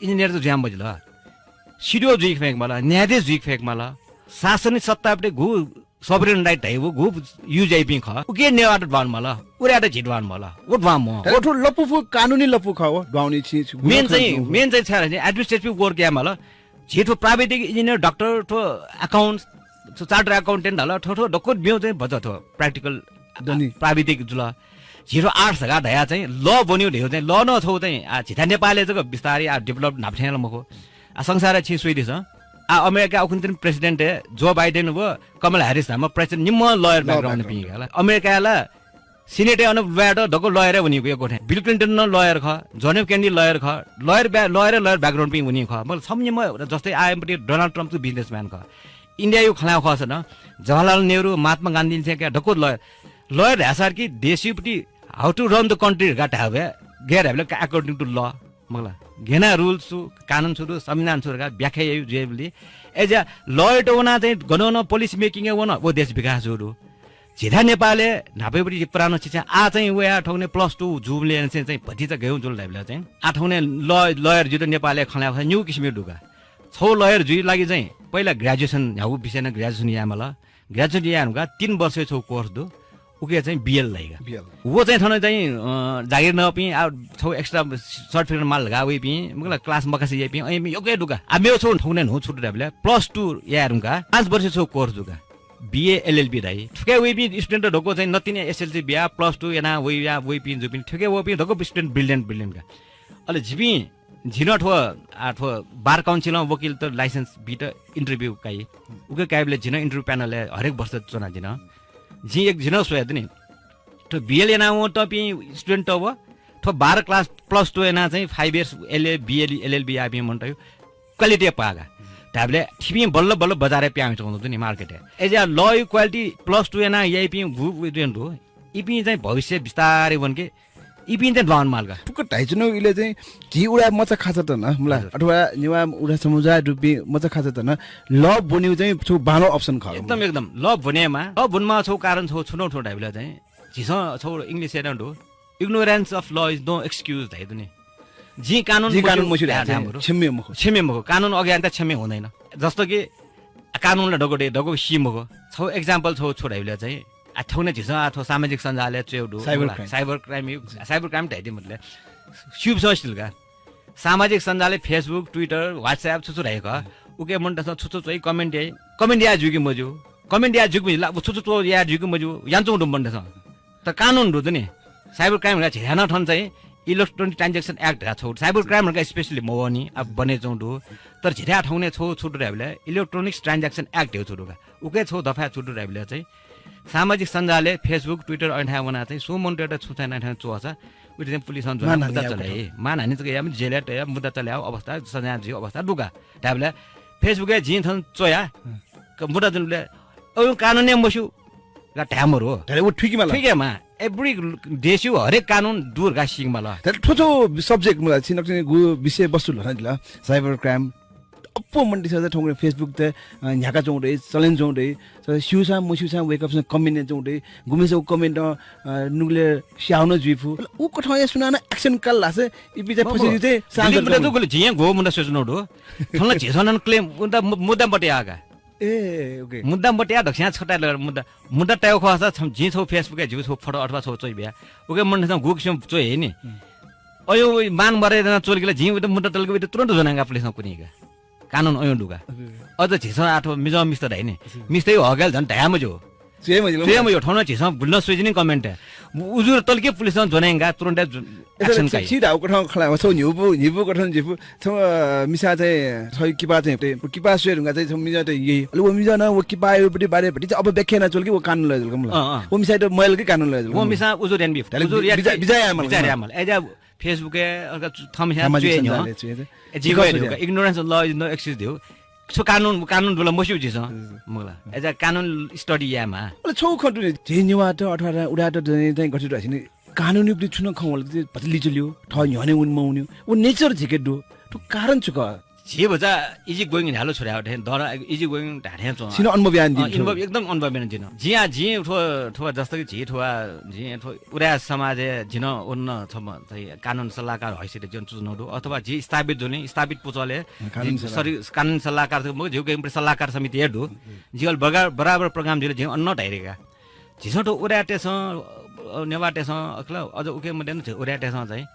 engineer त जुयां मजिल। सिडिओ जुइके फय्‌केमाल, न्यायाधीश जुइके फय्‌केमाल। शासनिक सत्तापट्टि गु sovereign right धाइगु गु use याइपिं खः, उके नेवाःत दुहां वनेमाल, उराय्‌त झी दुहां वनेमाल, व दुहां मवं। तर थ्व लँपु फु, कानुनी लँपु खः व, दुहां वने छि, छि main चाहिँ, main चाहिँ छु धाःसा administrative work यायेमाल। झी थ्व प्राविधिक इन्जिनियर, डाक्टर, थ्व अकाउन्ट्स, थ्व चार्टर्ड अकाउन्टेन्ट धाल, थ्व, थ्व दक्व ब्यू चाहिँ भचा थ्व प्राक्टिकल, आ, दनि। प्राविधिक जुल। झी थ्व आर्ट्स धकाः धया चाहिँ ल बन्यु धयो चाहिँ ल नं छौ चाहिँ, आ, झीथाय् नेपालय् जक बिस्तारै, आ, डेभलप न्हापा थें ला मखु। आ, संसारय् छिं स्वइदिसँ। आ, अमेरिका उखुन्हु तिनि प्रेसिडेन्ट हे जो बाइडेन व कमला ह्यारिस धाःम्ह प्रेसिडेन्ट निम्ह लयर ल ब्याकग्राउन्ड background। पिं का ला। अमेरिकाय् ला सिनेटय् अन ब्याट दक्व लयरय् वनीगु यक्व थें। बिल क्लिन्टन नं लयर खः, जोन एफ केनेडी लयर खः, लयर ब्या-, लयरय् लयर ब्याकग्राउन्ड पिं वनी खः। मतलब छम्ह निम्ह जस्तै आःयाम्ह पट्टि डोनाल्ड ट्रम्प छु बिजनेसम्यान खः। इन्डियायु खँ ल्हायेगु खःसा नं जवाहरलाल नेहरू, महात्मा गान्धीलिसें का दक्व लयर, लयर धाःसार कि देशयुपट्टि how to run the country धकाः धाये भए, गय् धायेबलय् का according to law। मखु ला, गय् याना रुल छु, कानुन छु दु, संविधान छु धकाः व्याख्या यायु जुइबलय्। अय्‌जुया लयरत वनाः चाहिँ गनं नं पोलिसी मेकिङय् वन, व देश विकास जू दु। झीथाय् नेपालय् न्हापायापट्टि पुरानो शिक्षा, आः चाहिँ वया थौंकन्हय् प्लस टू जूबलय् चाहिँ, चाहिँ भतिचा गय् जुल धाइबलय् चाहिँ। आः थौंकन्हय् ल-, लयर जुइत नेपालय् खँ ल्हायेगु खःसा निगू किसिमय् दु का। छौ लयर जुइ लागि चाहिँ पहिला ग्र्याजुएसन, न्ह्यागु विषय नं ग्र्याजुएसन याये माल। ग्र्याजुएसन याये धुंकाः तीन वर्षय् छौ कोर्स दु। उके चाहिँ बिएल धाइ का। बिएल। व चाहिँ थन चाहिँ, अ, जागिर नःपिं, आ, छौ एक्स्ट्रा सर्टिफिकेट माल धकाः वइपिं, मखु ला क्लास मखसे याइपिं, अय्‌पिं यक्व हे दु का। आ, मेव छौ थौंकन्हय् न्हू छु दु धाइबलय्, प्लस टू याये धुंकाः पाँच वर्षय् छौ कोर्स दु का। बिए एलएलबी धाइ। थुके वइपिं स्टुडेन्ट दक्व चाहिँ नतिने एसएलसी बिया, प्लस टू याना वइया, वइपिं जुपिं, थुके वःपिं दक्व स्टुडेन्ट ब्रिलियन्ट, ब्रिलियन्ट का। अले जिपिं, झी नं थ्व, आ, थ्व बार काउन्सिलं वकिलत लाइसेन्स बीत इन्टरभ्यू काइ। उके काइबलय् झी नं इन्टरभ्यू प्यानलय् हरेक वर्ष च्वना झी नं। जिं एक झी नं स्वया दु नि। थ्व बिएल याना वंतःपिं स्टुडेन्ट व थ्व बार क्लास प्लस टू याना चाहिँ फाइभ इयर्स एलए, बिएल, एलएलबी याःपिं मनूतय् क्वालिटी पाः का। धाइबलय् थिपिं बल्ल बल्ल बजारय् पिहां वयाच्वंगु दु नि मार्केटय्। अय्‌जुया लयु क्वालिटी प्लस टू याना याइपिं गु-, गु-, दु। इपिं चाहिँ भविष्य बिस्तारै वंके इपिं चाहिँ द्वान माल का। फुक्क धाइच्वनागु इलय् चाहिँ झी उदाय् मचा खाचात नं, मला, हजुर। अथवा नेवाः उदाय् समुदाय दुपिं मचा खाचात नं ल ब्वनेगु चाहिँ छौ बांलाःगु अप्सन खः। एकदम, एकदम। ल ब्वनेमा, ल ब्वनेमा छौ कारण छौ छु नं थ्व धाइबलय् चाहिँ झीसं छौ English-य् नं दु, "Ignorance of law is no excuse" धाइ दु नि। जिं कानुन जिं कानुन मस्यू मस्यू धाये धाये चाहिँ मरु। क्षम्य मखु। क्षम्य मखु। कानुन अज्ञानता क्षम्य हुँदैन। जस्तो कि कानुनला दक्व दे, दक्व सी मखु। छौ example छौ छु धाइबलय् चाहिँ आ, थौंकन्हय् झीसं आ, थ्व सामाजिक सञ्जालय् च्वयेगु दु, cyber crime। Cyber crime, cyber crime धाइ दु मतलब। स्यूपिसं सिल का। सामाजिक सञ्जालय् Facebook, Twitter, WhatsApp छु छु धाइ का। उके मनूतय्सं छु छु च्वइ, comment याइ। Comment याये ज्यू कि मज्यू? Comment याये ज्यू कि मज्यू? ला, छु छु च्वइ याये ज्यू कि मज्यू? यानाच्वंगु दु मनूतय्सं। तर कानुन दु नि। Cyber crime ला झीथाय् नं थन चाहिँ Electronic Transaction Act धकाः छौ, cyber crime धकाः specially मवःनि, अब बने च्वंगु दु। तर झीथाय् थौंकन्हय् छौ छु दु धाइबलय् Electronic Transaction Act धयागु छौ दु का। उके छौ दफाय् छु दु धाइबलय् चाहिँ सामाजिक सञ्जालय् Facebook, Twitter अन थाय् वनाः चाहिँ सुं मनूतय्त छुं चाहिँ नां थन च्वःसा उइत चाहिँ पुलिसं ज्वनाः मानहानि मुद्दा याःगु चले। मानहानि जक याःम्ह जेलय् तयाः मुद्दा चले याःगु अवस्था, सजाय जुइगु अवस्था दु का। धाइबलय् Facebook-य् जिं थन च्वया, हँ। क-, मुद्दा जुनबलय् अय् कानुन हे मस्यू का धाये मरु। धारे उ थुइके माल। थुइके मा। Every देशय् हरेक कानुन दु धकाः सीके माल। धारे थ्व थ्व subject मला छिं नकतिनि गु विषय वस्तु ल्ह्वनादिल, cyber crime। अप्वः मनूतय्सं चाहिँ थौंकन्हय् Facebook-त, अ, न्ह्याका च्वंगु दइ, चले च्वंगु दइ। तर स्यूसां मस्यूसां वय्कःपिन्सं comment याना च्वंगु दइ। गुम्हेसिगु comment, अ, नुगलय् स्याउ नं जुइफु। उ कथंया सुनानं action काल धाःसा इपिं चाहिँ मखु। फसे जुइ चाहिँ chance delete दु। मुद्दा दु, गुलि झिं हे गु मुद्दा स्वयाच्वनागु दु। थन ला झीसं नं claim मुद्दा, मु-, मुद्दा मते याः का। ए, OK। मुद्दा मते याः धकाः छता लग मुद्दा, मुद्दा तयेगु खःसा छम्ह जिं छौ Facebook-य् जिगु छौ photo अथवा छौ च्वइ बिया। उके मनूतय्सं गु किसिम च्वइ हे नि। हम्म। अय् मान मर्यादा च्वल कि ला जिं उइत मुद्दा तल कि उइत तुरुन्त ज्वनाय्का पुलिसं कुनी का। कानुन अय् दु का। हजुर। अझ झीसं आः थ्व मिजं मिस्त धाइ नि। हजुर। मिस्तय् हकय् ला झन धाये मज्यू। च्वये मज्यू। च्वये मज्यू। थौं नं झीसं गुलि नं स्वयाच्वनी comment-य्। उजुर तल कि पुलिसं ज्वनाय्‌का तुरुन्त action काइ। छि धाउ कथं खला, छौ न्ह्यू पु, न्ह्यू पु कथं जिपु, छौ, अ, मिसा चाहिँ, छौ किपा चाहिँ, किपा स्वये धुंका चाहिँ, छौ मिजं त यही। अले व मिजं नं, व किपा यो पट्टि बारे भति चाहिँ अब व्याख्या याना च्वल कि व कानुन लय् जुल का मला। अँ, अँ। व मिसा त मयल कि कानुन लय् जुल का। व मिसा उजुर याना बी। उजुर या बिचाः याये माल। बिचाः याये माल। अय्‌जुया Facebook-य्, अ, थम्हस्यां सामाजिक च्वये न्ह्यः। सञ्जालय् च्वये। ए, झी गय् धुंका, ignorance of law is no excuse धइगु। छु कानुन, कानुन दुल मस्यू झीसं। हजुर। मखु ला। अय्‌जुया कानुन study यायेमाः। अले छौ खँ दु नि, झी नेवाःत अथवा उदाय्‌त चाहिँ गथे दु धाःसा नि, कानुनया पट्टि छुं नं खँ वल कि भति लिचुलियो, थः न्ह्यःने वने मवने, व nature झीके दु। थ्व कारण छु खः? झी भचा easy going न्ह्यालो छु धाये थें, दर easy going धाये थें च्वं। छिं नं अनुभव यानादिल अँ, छु? अनुभव, एकदम अनुभव यानादिल। जिं आ, जिं थ्व, थ्व जस्तो कि झी थ्व, जिं थ्व उदाय् समाजय् जिं नं वना छम्ह चाहिँ कानुन सल्लाहकार हैसियतय् जिं च्वनागु दु, अथवा जि स्थापित जुल नि, स्थापित पुचलय् कानुन जि सल्लाह। सरि-, कानुन सल्लाहकार मखु, जिगु सल्लाहकार समिति हे दु। हम्म। जिं अले बगा-, बराबर program जुल, जिं अन नं धयादिया का। झीसं थ्व उदाय्‌तय्सं, अ, नेवाःतय्सं, अखिल, अझ उके मध्ये नं झी उदाय्‌तय्सं चाहिँ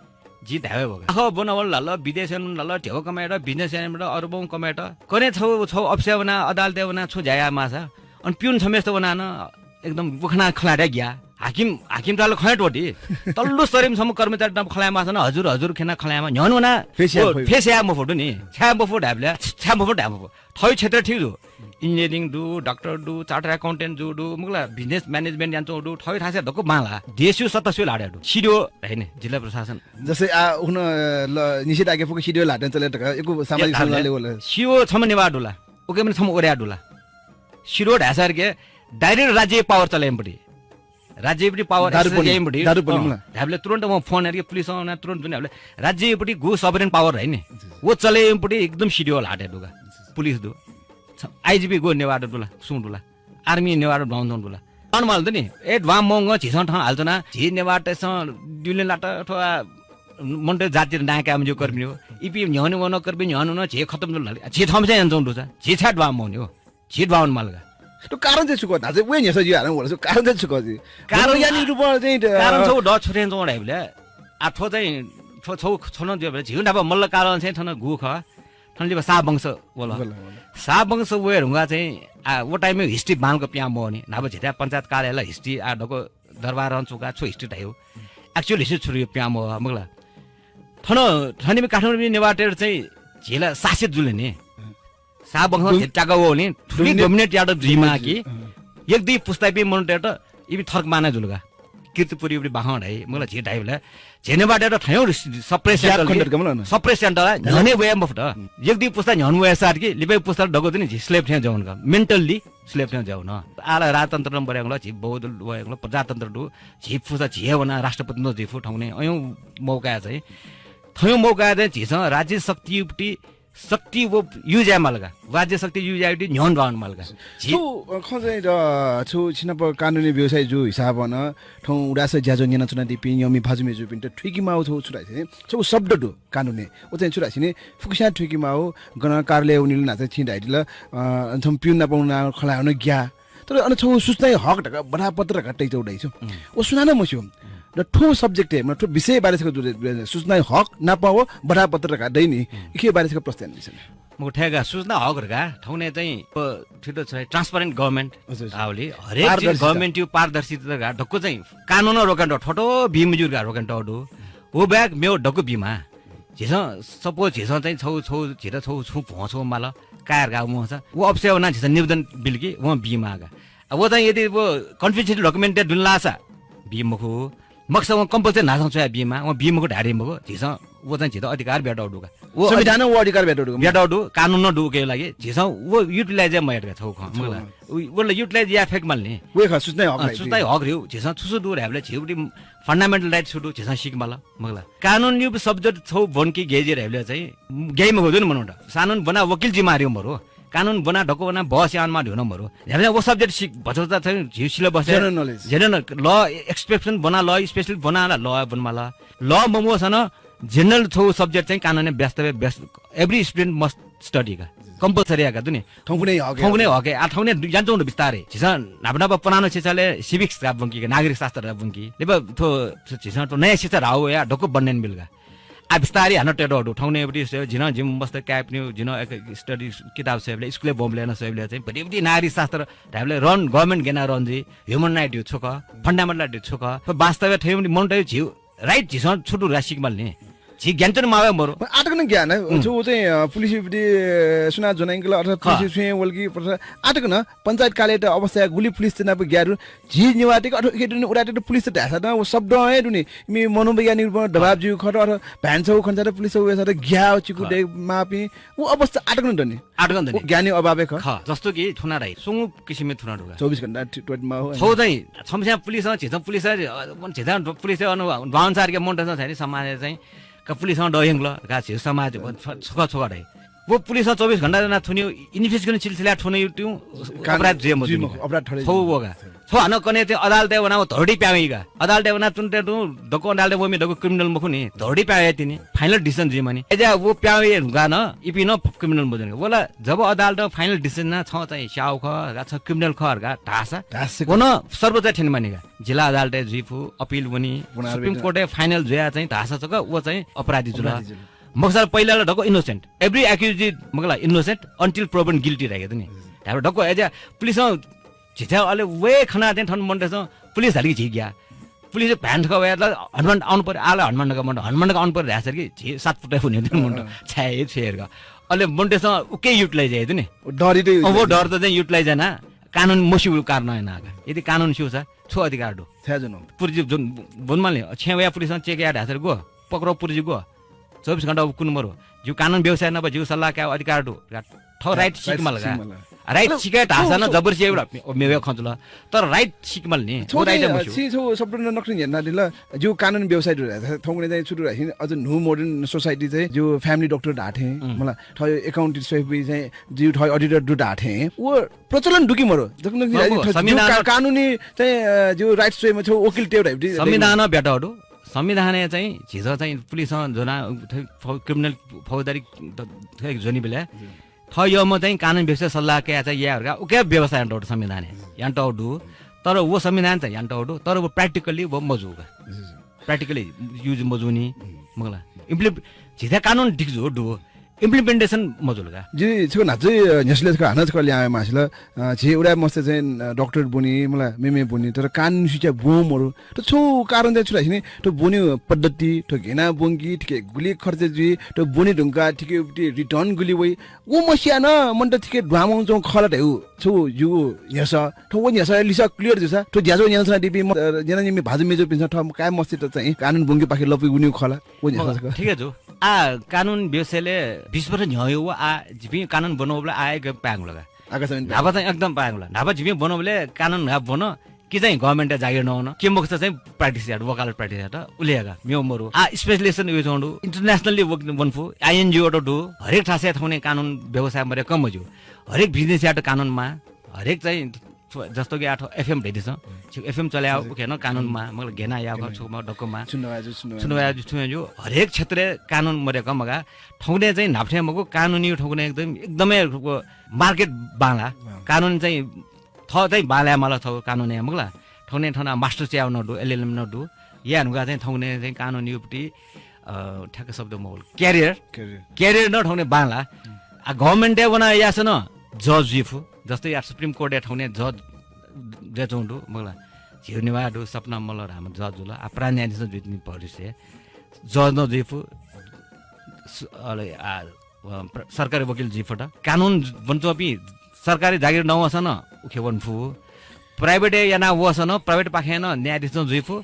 जि धाये वगा। आखः ब्वना वल धाल, विदेश याना वल धाल, ध्यबा कमायेत, business याना वल, अरबौं कमायेत। कन्हय् छौ, छौ अफिसय् वना, अदालतय् वना, छुं ज्या याये माःसा। अन पिउन छम्हेसित वना नं एकदम वखना खँ ल्हाये ग्या। हाकिम, हाकिम ताल खँ त्वःति। तल्लु स्तरीम छम्ह कर्मचारी नाप खँ ल्हाये माःसा नं हजुर, हजुर खँ ल्हाये माः। न्ह्यःने वना face याये मफु। Face याये मफु नि। छाय् मफु धायेबलय्, छाय् मफु धाये मफु। थःगु क्षेत्र ठीक दु। Engineering दु, doctor दु, chartered accountant जू दु, मखु ला business management यानाच्वंगु दु, थःगु थासय् दक्व बांलाः। देशय् सत्ता सुयां ल्हातय् दु? CDO धाइ नि, जिल्ला प्रशासन। जस्तै आ, उखुन्हु, अ, ल, निषेधाज्ञा फुक्क CDO ल्हातय् च्वले धकाः यक्व सामाजिक सञ्जालय् वल। CDO छम्ह नेवाः दु ला? उकी पनि छम्ह ओर्या दु ला? CDO धाःसा के direct राज्य power चले याइम्ह पट्टि। राज्यपट्टि power दारु exercise पनि, याइम्ह पट्टि। दारु पनि अँ, मला। धायेबलय् तुरुन्त वं phone यानाः पुलिसं वनाः तुरुन्त दुने धायेबलय् राज्यपट्टि गु sovereign power धाइ नि। जी। व चले याइम्ह पट्टि एकदम CDO ल्हातय् दु का। जी। पुलिस दु। छ-, IGP गु नेवाःत दु ला, सुं दु ला? Army नेवाःत द्वाउन दु ला? अन माल दु नि। ए, द्वां मौंग झीसं थन हाल च्वना, झी नेवाःतय्सं दिल्ली लात अथवा मनूतय् जाति नायः काय् मज्यू कर्मी हो। इपिं न्ह्यःने वन कर्मी, न्ह्यःने वन झी खतम जुल धाल। झी थम्हस्यां यानाच्वंगु दु सा। झी छाय् द्वां मौंनि हो? झी द्वाउन माल का। थ्व कारण चाहिँ छु खः? धाःसा वय् न्ह्यसः जिं हानं वल। थ्व कारण चाहिँ छु खः जि? कारण, यानि रूपं चाहिँ, अ, कारण छौ द छु थें च्वं धाइबलय्, आ, थ्व चाहिँ, थ्व छौ, छौ नं जुइबलय्, झीगु न्हापा मल्ल कारण चाहिँ थन गु खः। थन लिपा शाह वंश वल। वल, वल। शाह वंश वये धुंकाः चाहिँ, आ, व time-य् history बांलाक पिहां मवःनि। न्हापा झीथाय् पञ्चायत कार्यालय history, आ, दक्व दरबारं चुकाः छु history धाइ हो। Actual history छु धाइ पिहां मवः, मखु ला? थन, थनिमि काठमाडौंमि नेवाःतय्त चाहिँ झी ला शासित जुल नि। शाह वंशं झी त्याका वःगुलिं थुलि dominate यात जुइमाः कि, अँ। एक दुई पुस्तापिं मनूतय्त इपिं थर्क माना जुल का। कीर्तिपुरय् बाखं धाइ, मखु ला, झी धाइबलय् झी नेवाःतय्त थय् suppress यात का, मखु ला, न्ह्यःने वये मफुत। एक दुई पुस्ता न्ह्यःने वये साथ कि लिपाया पुस्ता दक्व चाहिँ नि झी slave थें जुयावन का। Mentally slave थें जुयावन। आः ला राजतन्त्र नं बढे वल, झी बौद्ध वये वल, प्रजातन्त्र दु, झी फुसा झी हे वना राष्ट्रपति नं जुइ फु थौंकन्हय्। अय् मौकाय् चाहिँ, थय् मौकाय् चाहिँ झीसं राज्य शक्तिपट्टि शक्ति व use याये माल का। राज्य शक्ति use यायेगु न्ह्यःने द्वाउन माल का। झी छु, अ, खँ चाहिँ द, छु छिनाप कानुनी व्यवसायी जू हिसाबं थौं उदास ज्याझ्वः न्यनाच्वनादीपिं यःमि भाजु मय्जुपिन्त थुइके माःगु छौ छु धाःसा नि, छौ शब्द दु कानुनी। व चाहिँ छु धाःसा नि, फुक्कसियां थुइके माःगु, गन कार्यालय वनेगु न्हाचः छिं धाइदिल, अ, थौं पिउन नाप वनाः खँ ल्हाये वन ग्याः। तर अन छौ सूचनाया हक धकाः बधापत्र धकाः तयातःगु दइ छु। उम्। व सुनानं मस्यू। उम्। र थ्व subject हे, मतलब, थ्व विषय बारे छकः दु, सूचनाया हक नाप व बधापत्र धकाः दइ नि। उम्। इखे बारे छकः प्रश्न यानादिसँ। मखु, थय् का सूचना हक धकाः थौंकन्हय् चाहिँ, अ, थ्व त छ transparent government हजुर, हजुर। आवली, हरेक चिज पारदर्शिता। Government-या पारदर्शिता धकाः दक्व चाहिँ कानुनं रोकंतःगु, थ्व थ्व बी मज्यू धकाः रोकंतःगु दु। व बाहेक मेव दक्व बीमाः। झीसं suppose झीसं चाहिँ छौ, छौ, झीत छौ, छुं भ्वं छौ माल, काय् धकाः वंसा, व अफिसय् वनाः झीसं निवेदन बिल कि वं बीमाः का। आ, व चाहिँ यदि व confidential document दुने लाःसा बी मखु, मखुसा वं compulsory न्हासं च्वयाः बीमाः, वं बी मखु धाये मखु, झीसं व चाहिँ झीत अधिकार बियातःगु दु का। व संविधानं व अधिकार बियातःगु दु का। बियातःगु दु, कानुनं दु उकिया लागि, झीसं व utilize हे मयात का छौ खँ, मखु ला। उ, व ला utilize याये फय्के माल नि। व हे खः, सूचनाया हक अँ, ला, सूचनाया हक रे हो, झीसं छु छु दु धायेबलय् झीगु fundamental right छु दु, झीसं सीके माल। मखु ला। कानुनया subject छौ ब्वंके ग्याये ज्यू धायेबलय् चाहिँ ग्याये मखु नि मनूत। कानुन ब्वनाः वकिल जुइमाः रे मरु। कानुन ब्वनाः दक्व वनाः बहस यायेमाः धइगु नं मरु। न्ह्याबलें व subject सि-, भचा भचा चाहिँ झीगु syllabus-य् general knowledge। General knowledge। Law expert ब्वनाः, law specialist ब्वनाः ला law ब्वने माल। Law ममूसां नं general छौ subject चाहिँ कानुनय् व्यस्त, व्यस्त, every student must study का। Compulsory याका दु नि। थौंकन्हय् हक हे। थौंकन्हय् हक हे। आ, थौंकन्हय् यानाच्वंगु दु बिस्तारै। झीसं न्हापा न्हापा पन्ध्र शिक्षालय् civics धकाः ब्वंकी, नागरिक शास्त्र धकाः ब्वंकी। लिपा थ्व, थ्व झीसं थ्व नयाँ शिक्षा धाःगु या दक्व बन्धन बिल का। आ, बिस्तारै हानं तयेतःगु दु। थौंकन्हय् एपट्टि स्वये, जिं नं जिमि मस्तय् काय्पिनिगु, जिं नं एक study किताब स्वयेबलय्, स्कुलय् ब्वंबलय् नं स्वयेबलय् चाहिँ भतिभति नागरिक शास्त्र धायेबलय् run, government गय् यानाः run जुइ, human right धइगु छु खः, fundamental right धइगु छु खः, थ्व वास्तवय् थ्व मनूतय् झीगु right झीसं छु दु धकाः सीके माल नि। झी ज्ञान च्वने माःगु मरु। आःतक नं ज्ञान, उम्। छु चाहिँ, अ, पुलिसपट्टि सुनां ज्वना यंकल अथवा खः। पुलिस स्वये वल कि, आःतक नं पञ्चायत कार्यालयया अवस्था गुलि पुलिसत नाप ग्याये दु। झी नेवाःतय्त अथवा उदाय्‌तय्त पुलिसत धाःसा नं व शब्दं हे दु नि। इमि मनोवैज्ञानिक रूपं दबाब जुइगु खः, अथवा भ्यान्चौ खन्चात पुलिस वय्‌सात ग्याः चिकु दय् माःपिं। व अवस्था आःतक नं दनि। आःतक नं दनि। व ज्ञानया अभाव हे खः। खः। जस्तो कि थुना धाइ, सुंगु किसिमया थुना दु का। चौबिस घण्टा थि-, त्वःते माः हो। छौ चाहिँ, छम्हस्यां पुलिसं, झीसं पुलिस, अ, झीसं पुलिस अन ध्वाउन सारके मनूतय्सं चाहिँ नि समाजय् चाहिँ, का पुलिसं दयंकल, का झीगु समाज, अ, छ-, छकः छकः धाइ। व पुलिसं चौबिस घण्टा जना थुनिउ, investigation सिलसिला थुनिउ तिउ, कान-, अपराध जुइ मजू जुइ नि मखु, का। अपराध ठहरे छौ जुइ व का। मखु। छौ हानं कन्हय् चाहिँ अदालतय् वनाः व धरोडी प्यां वइगा। अदालतय् वनाः तुं तय् तुं दक्व अदालतय् वःम्ह दक्व criminal मखु नि, धरोडी प्यां वया तिनि। Final decision जुइ मानि। अय्‌जुयाः व प्यां वये धुंकाः नं इपिं नं criminal मजूनि। व ला जब अदालतं final decision यानाः छं चाहिँ स्याउ खः, छ criminal खः धकाः धाःसा, धाःसा व नं सर्वोच्चय् थ्यने मानि का। जिल्ला अदालतय् जुइ फु, appeal वनी, पुनरावेदन। Supreme Court-य् final जुयाः चाहिँ धाःसा जक व चाहिँ अपराधी जुल। अपराधी जुल। मखुसा ला पहिला ला दक्व innocent। Every accused, मखु ला, innocent until proven guilty धाइगु दु नि। हजुर। धायेबलय् दक्व अय्‌जुयाः पुलिसं झीथाय् अले व हे खनाः चाहिँ थन मनूतय्‌सं पुलिस धाल कि झी ग्याः। पुलिस भ्यान थकाः वयाः ला हनुमान आउनु पर्‍यो, आः ला हनुमान धकाः मनूत, हनुमान धकाः आउनु पर्‍यो धाःसा कि झी सात पुट्टय् हुने दु नि मनूत। अँ। छाय् हे छु याये धकाः। अले मनूतय्‌सं उकी utilize याइ दु नि। डरयात अँ, व utilize। डरयात चाहिँ utilize यानाः कानुन मस्यूगु कारणं यानाः का। यदि कानुन स्यूसा छु अधिकार दु? छाय् जुन। पुलिस जुन ब्वनेमाल नि, छेँय् वयाः पुलिसं check याये धाःसा ग्व? पक्राउ पुलिस ग्व? चौबिस घण्टा अब कुनु मरु। जिगु कानुन व्यवसायी नाप जिगु सल्लाह कायेगु अधिकार दु। थः right right सिकेमाल का। सिकेमाल। Right अले सिके धाःसा नं जबरजस्ती याइबलय् मेगु खँ जुल। तर right सिकेमाल नि। छौ व right चाहिँ, मस्यू। छि छौ शब्द नकतिनि न्ह्यथनादिल। जिगु कानुन व्यवसायी दु धाःसा, थौंकन्हय् चाहिँ छु दु धाःसा, अझ न्हू modern society चाहिँ जिगु family doctor धाःथें, उम्। मला, थः accountant स्वयाः चाहिँ जिगु थः auditor दु धाःथें, व प्रचलन दु कि मरु? जक नकतिनि मखु, जिगु का-, संविधान कानुनी चाहिँ, अ, जिगु rights स्वयेमा छौ वकिल तयेगु धाइ। संविधानं ब्यातः दु। संविधानय् चाहिँ झीसं चाहिँ पुलिसं ज्वनाः थ्व-, थ्व-, criminal फौजदारी द-, थ्व ज्वनीबलय् थः यःम्ह चाहिँ कानुन व्यवसायी सल्लाह कयाः चाहिँ याये धकाः उकी व्यवस्था यानातःगु दु संविधानय्। यानातःगु दु। तर व संविधानय् चाहिँ यानातःगु दु, तर व practically व मजू का। Practically use मजूनि, मखु ला। Implement-, झीथाय् कानुन दिक्क जू दु, implementation मजुल का। जिं छकः न्हाचः, अ, न्ह्यसः ले छकः हानं छकः ल्याहां वये मास्ति ला, अ, झी उदाय् मस्त चाहिँ, अ, doctor ब्वनी, मला, मेमे ब्वनी, तर कानुन सिक्षा ब्वं मरु। थ्व छौ कारण चाहिँ छु धाःसा नि, थ्व ब्वने पद्धति, थ्व घेना ब्वंकी, थिके गुलि खर्च जुइ, थ्व ब्वने धुंकाः थिके उति return गुलि वइ, व मस्यां नं मनूत थिके दुहां वंच्वंगु खः ला धयागु छौ जिगु न्ह्यसः। थ्व व न्ह्यसःया लिसः clear जूसा, थ्व ज्याझ्वः न्यनाच्वनादीपिं म-, अ, न्यनादीपिं भाजु मय्जुपिन्सं थः काय् मस्तय्त चाहिँ कानुन ब्वंकेपाखे लपुइ वनीगु खः ला? व न्ह्यसः मखु, छकः। ठिकै जू। आ, कानुन व्यवसायलय् बीस वर्ष न्ह्यः वःगु आ, जिपिं कानुन ब्वनाबलय् आ एकदम पाय्‌गु ला का। आकाशवाणी न्हापा चाहिँ एकदम पाय्‌गु ला। न्हापा जिपिं ब्वनाबलय् कानुन न्हापा ब्वन, कि चाहिँ government-या जागिर नवन, कि मखुसा चाहिँ practice यात, वकालत practice यात, उलि हे का, मेगु मरु। आ, specialization वयाच्वंगु दु, internationally वक-, वन फु, INGO त दु, हरेक थासय् थौंकन्हय् कानुन व्यवसाय मदय्‌कं मज्यू। हरेक business-यात कानुन माः, हरेक चाहिँ थ्व-, जस्तो कि आः थ्व FM धयादिसँ, छिगु FM चले याः, हजुर। उकी नं कानुन माः, मखु ला, घेना याः, घेना। छु माः, दक्व माः। छुं नवाये ज्यू, छुं नवाये छुं नवाये ज्यू, छुं याये ज्यू, थुकिं ज्यू, हरेक क्षेत्रय् कानुन मदय्‌कं मगाः। थौंकन्हय् चाहिँ न्हापा थें मखु, कानुनी थौंकन्हय् एकदम, एकदमै व market बांलाः। बांलाः। कानुन चाहिँ थः चाहिँ बांलाये माल थ्व कानुनय्, मखु ला। थौंकन्हय् थन master च्यायेगु नं दु, LLM नं दु। याये धुंकाः चाहिँ थौंकन्हय् चाहिँ कानुनीपट्टि, अ, ठ्याक्क शब्द मवल। Career। Career। Career नं थौंकन्हय् बांलाः। हुँ। आ, government-य् वनाः याःसा नं judge जुइ फु। जस्तै आः Supreme Court-य् थौंकन्हय् judge जुयाच्वंगु दु, मखु ला। झीगु नेवाः दु, सपना मल्ल धाःम्ह judge जुल। आ, प्रधान न्यायाधीश नं जुइ तिनि भविष्यय्। Judge नं जुइ फु। सु-, अले, आ, अ, प्र-, सरकारी वकिल जुइ फत। कानुन ब्वनाच्वंपिं सरकारी जागिर नवंसां नं उखे वन फु। Private-य् याना वःसां नं, private पाखें नं न्यायाधीश नं जुइ फु।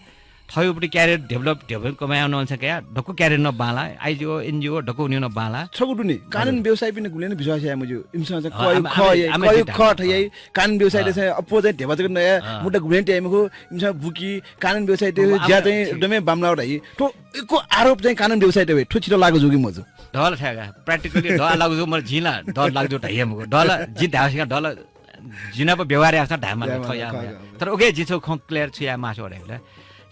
थःगुपट्टि career develop, develop कमाय् यानावंसां कयाः दक्व career नं बांलाः, IGO, NGO दक्व न्यू नं बांलाः। छगू दु नि, कानुन हजुर। व्यवसायीपिन्त गुबलें नं विश्वास याये मज्यू। इमिसं चाहिँ अँ, कयु आम-, खः आम-, याइ, आम कयु जित खः धाः। थः याइ, अँ। कानुन व्यवसायीत अँ। चाहिँ अप्वः चाहिँ ध्यबा जक नयाः, अँ। मुद्दा गुबलें तये मखु, इमिसं बुकी, कानुन व्यवसायीत अँ, ज्या आम-, चाहिँ एकदमै बांमलाः धाइ। थ्व यक्व आरोप चाहिँ कानुन व्यवसायीत वइ, थ्व छित लागू जू कि मजू? दल थाय् का, practically दल लागू जू, मला जिं ला दल लागू जू धाइ हे मखु। दल, जिं धाःसां दल, जिं नाप व्यवहार याःसां धायेमाल, व्यवहार थः याः खः, मयाः। खः, खः। तर उकी जिं छगू खँ clear छु याये मास्ति वल धाःसा,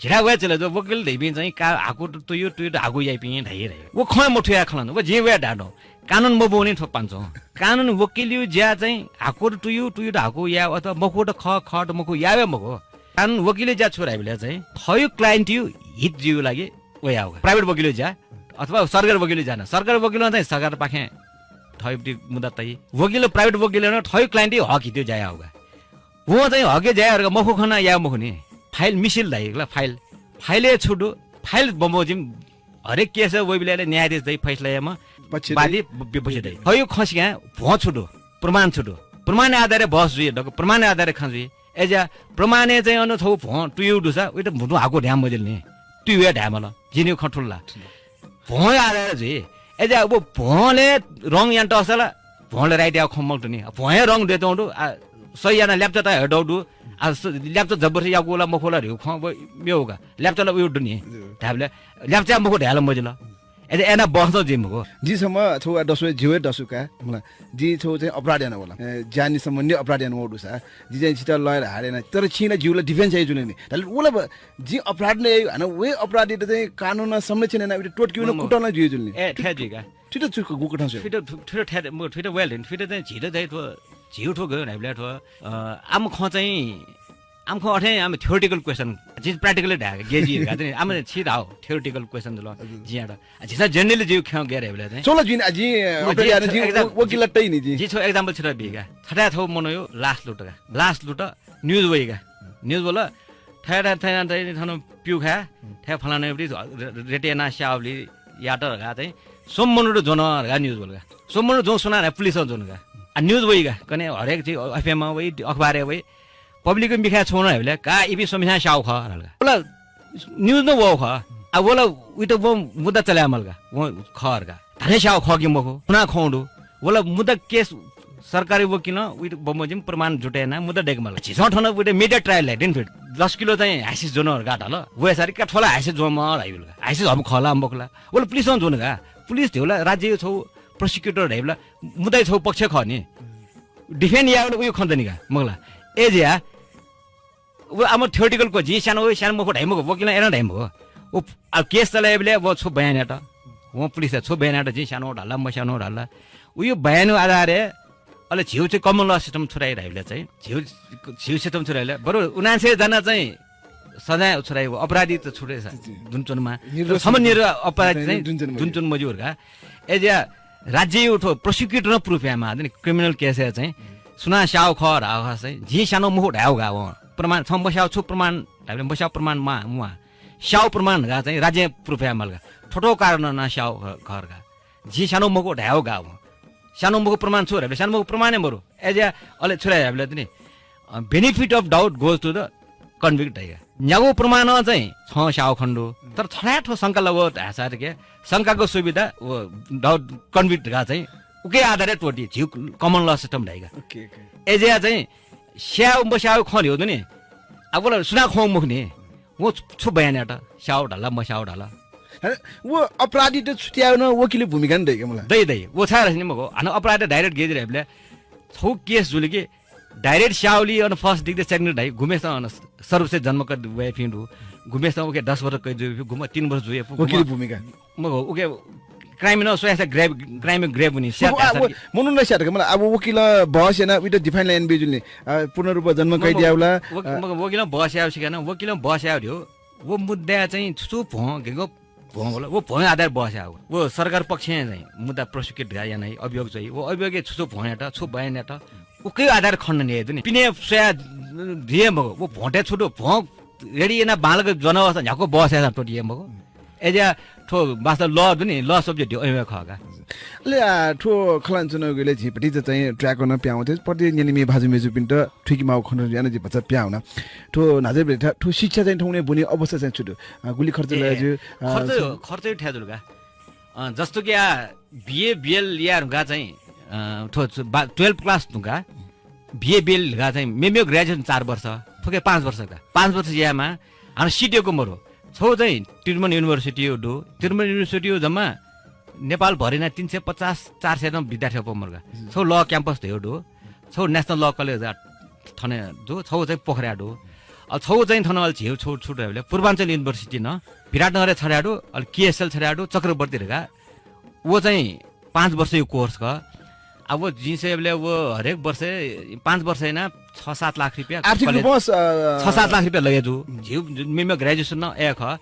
झिथाय् वये चले दु, वकिल धइपिं चाहिँ का हाकु तुयु, तुयु हाकु याइपिं धाइ हे धाइ। व खँ मथूया खँ ला, व जिं वया धाये दु। कानुन मब्वंनि थ्व पांचं। कानुन वकिलयु ज्या चाहिँ हाकु तुयु, तुयु हाकु याये अथवा मखु त खः, खः त मखु याये मखु। कानुन वकिलयु ज्या छु धाइबलय् चाहिँ थःगु client-यु हित जुइगु लागि व याःगु का। Private वकिलयु ज्या अथवा सरकारी वकिलयु ज्या नं। सरकारी वकिलं चाहिँ सरकारपाखें थःगुपट्टि मुद्दा तइ। वकिल, private वकिलं नं थःगु client-यु हक हितयु ज्या याःगु का। वं चाहिँ हकयु ज्या याःगु का, मखु खँ नं याये मखु नि। File मिसिल धाइ ला, file। File-य् छु दु? File बमोजिम हरेक case वइबलय् न्यायाधीश दइ, फैसला याइम्ह पक्ष दइ। वादी ब-, विपक्ष दइ। थःगु खँ सिकां भ्वं छु दु? प्रमाण छु दु? प्रमाण आधारय् बहस जुइ, दक्व प्रमाण आधारय् खँ जुइ। अय्‌जुयाः प्रमाणय् चाहिँ अन छगू भ्वं तुयु दुसा, उइत म्हुतुं हाकु धाये मजिल नि। तुयु हे धायेमाल। जिं खँ थुल ला? भ्वंया आधारय् जुइ। अय्‌जुयाः व भ्वंलय् wrong यानातःसा ला भ्वंलय् right याःगु खँ मखुत नि। भ्वं हे wrong दयेच्वंगु दु, आ, सही यानाः ल्याप्चा तया हयेदउ दु। आ, स-, ल्याप्चा जबरजस्ती याःगु ला मखु ला धइगु खँ व मेगु का। ल्याप्चा ला उयु दु नि। धायेबलय् ल्याप्चा मखु धाये ला मजिल। अय्‌जुयाः याना बहसं जुइ मखु। जि छम्ह छगू दसु, जिगु हे दसु का, मला। जि छगू चाहिँ अपराध याना वल। ज्यानि सम्बन्धी अपराध याना वःगु दुसा जि चाहिँ छित लयर हायर याना, तर छिं ला जिगु ला डिफेन्स याइ जुल नि। धाल उ ला जि अपराध याना वःगु, हानं वहे अपराधीत चाहिँ कानुनं संरक्षण याना उइत त्वःतकेगु नं कुतः नं जुइ जुल नि। ए, थथे जुइ का। थुइत छु गुकथं स्यू? थुइत, थुइत थथे, म थुइत well, थुइत चाहिँ झीत चाहिँ थ्व, झीगु थ्व गयो धाइबलय् थ्व, अ, आम खँ चाहिँ, आम खँ अथे आम theoretical question, झी practical धाये का, गेजी का, चाहिँ आम छि धाउ theoretical question जुल, हजुर। जियात। आ, झीसं generally जिगु खँ गय् धाइबलय् चाहिँ। चल जुइन, आ, जि, म अपराध जि याना जि exam-, वकिल तइ नि जि। जि छगू example छित बी का। थथे छगू मनूया लास लुत का। लास लुत, news वइ का। News वल, थथे, थथे, थथे, थथे थन प्यू खा, थथे फलाना रे-, रे-, रेटे याना स्याउबलय् यात धकाः चाहिँ स्वम्ह मनूत ज्वन धकाः news वल का। स्वम्ह मनूत ज्वं सुनां धाये, पुलिसं ज्वन का। आ, news वइ का। कन्हय् हरेक चिज अफेमा वइ, अखबारय् वइ। Public मिखाय् छुं नं धाइबलय् का इपिं स्वम्हेस्यां स्याउ खः धाल का। वल news नं वः खः। आ, वल उइत वं मुद्दा चले याये माल का। वं खः का। धात्थें स्याउ खः कि मखु, सुनां खँ दु। वल मुद्दा case सरकारी वकिलं उइत बमोजिम प्रमाण जुटायेना मुद्दा दयेके माल। झीसं थन उइत media trial याये दिं थुइत। दस किलो चाहिँ hashish ज्वन धकाः धाल। वय्‌सारं का थ्व ला hashish ज्वंम्ह धाइबलय् का। Hashish हःम्ह खः ला मखु ला? वल पुलिसं ज्वन का। पुलिस धइबलय् राज्यया छगू prosecutor धाइबलय् मुद्दाया छगू पक्ष खः नि। Defend यायेबलय् उयो खँ दनि का, मखु ला? अय्‌जुयाः व आम theoretical question, जिं स्यानागु स्यानामखु धाइ मखु, वकिलं अय्‌नं धाइ मखु। व, आ, case चले याइबलय् व छु बयान यात, वं पुलिसयात छु बयान यात, जिं स्यानागु धाल ला, मस्यानागु धाल ला। उयो बयानया आधारय् अले झीगु चाहिँ common law system छु धाइ धाइबलय् चाहिँ, झीगु, झीगु system छु धाइबलय्, बरु उनान्सय जना चाहिँ सजाय छु धाइ, अपराधी त छु धाइ, जी, जी। दुने च्वनेमाः। निर्दोष छम्ह निर्दोष अपराधी चाहिँ दुने च्वने मज्यू। दुने च्वने मज्यू का। अय्‌जुयाः राज्यया थ्व prosecutor नं proof यायेमाः नि, criminal case-य् चाहिँ सुनां स्याउ खः धाःसा चाहिँ जिं स्यानागु मखु धायेगु का वं। प्रमाण, छं मस्याउ छु प्रमाण धाइबलय् मस्याउ प्रमाण मा, म्वाः। स्याउ प्रमाण धकाः चाहिँ राज्यं proof याये माल का। थ्व थ्व कारणं स्याउ खः, खः का। जिं स्यानागु मखु धायेगु का वं। स्यानागु मखु प्रमाण छु धाइबलय् स्यानागु मखु प्रमाण हे मरु। अय्‌जुयाः अले छु धाइ धाइबलय् तिनि, अ, benefit of doubt goes to the convict धाइ का। न्यागू प्रमाणं चाहिँ छं स्याउ खने दु। तर थथे थ्व शंका लाःगु धाःसा के, शंकाको सुविधा व doubt convict धकाः चाहिँ उकिया आधारय् त्वःती, झीगु common law system धाइ का। OK, OK। अय्‌जुयाः चाहिँ स्याउ मस्याउ खँ ल्ह्यू दु नि। अब वल सुनां खँ मखु नि। वं छु बयान यात, स्याउ धाल ला, मस्याउ धाल ला। हँ, व अपराधीत छुट्यायेगु नं वकिलया भूमिका नं दइ का मला। दइ, दइ। व छाय् धाःसा नि मखु, हानं अपराधी direct गेजि धाइबलय् छगू case जुल कि direct स्याउलि अन first degree, second degree धाइ, गुम्हेसिनं अन सर्वोच्च जन्मकट्ट वयापिं दु, गुम्हेसिनं उके दस वर्ष कैद जुइफु, गुम्ह तीन वर्ष जुइफु, वकिलया भूमिका। मखु, उके crime नं स्वयाः grave, crime grave वनी, स्यात मखु, आ, धाःसा व, कि मनू नं स्यात का, मतलब, अब वकिलं बहस यानाः उइत defend line बी जुल नि, आ, पूर्ण रूपमा जन्म मखु, कैद याउ ला, वक-, आ, मखु, वकिलं बहस याउ सिकाना, वकिलं बहस याउ ध्यू, व मुद्दाय् चाहिँ छु छु भ्वं, गिंगो भ्वं वल, व भ्वंया आधारय् बहस याउ। व सरकार पक्षं चाहिँ मुद्दा prosecute धकाः याना, अभियोग चाहिँ, व अभियोगय् छु छु भ्वं यात, छु बयान यात, उकिया आधारय् खण्डन याइ दु नि। पिने स्वयाः दिए मखु, व भ्वंतय् छु दु, भ्वं ready यानाः बांलाक ज्वना वःसा न्ह्याक्व बहस याःसां त्वःती हे मखु। अय्‌जुयाः थ्व वास्तव law दु नि, law subject ध्यू अय्‌म्ह खः का। अले, आ, थ्व खँ ल्हानाच्वनागुलिइ झी भतिचा चाहिँ track नं पिहां वःते, प्रति न्यनीम्ह भाजु मय्‌जुपिन्त थुइके माःगु खँ नं याना जि भचा पिहां वना। थ्व न्हाचः बेले थ्व शिक्षा चाहिँ थौंकन्हय् ब्वनीगु अवस्था चाहिँ छु दु? आ, गुलि खर्च ए, लय् जु, आ, खर्च, खर्च थाय् जुल का। अ, जस्तो कि आ, BA, BL याये धुंकाः चाहिँ, अ, थ्व च-, बा-, twelve class धुंकाः BA, BL धुंकाः चाहिँ मेमेगु graduation चार वर्ष, थुके पाँच वर्ष का। पाँच वर्ष यायेमाः, हानं seat यक्व मरु। छगू चाहिँ त्रिभुवन university दु, त्रिभुवन university जम्मा नेपालभरिना तीन सय पचास, चार सय नं विद्यार्थी अप्वः मरु का। छगू law campus धयागु दु, छगू National Law College थन दु, छगू चाहिँ पोखराय् दु। अ, छगू चाहिँ थन अले झीगु छगू छु धाइबलय् पूर्वाञ्चल university नं विराटनगरय् छथाय् दु, अले KSL छथाय् दु, चक्रवर्ती धकाः। व चाहिँ पाँच वर्षया course खः। आ, व जिं स्वयेबलय् व हरेक वर्ष पाँच वर्ष याना छ सात लाख रुपियाँ आर्थिक college रूपमा, अ, छ सात लाख रुपियाँ लगे जू। झीगु मेमेगु graduation नं अय् खः।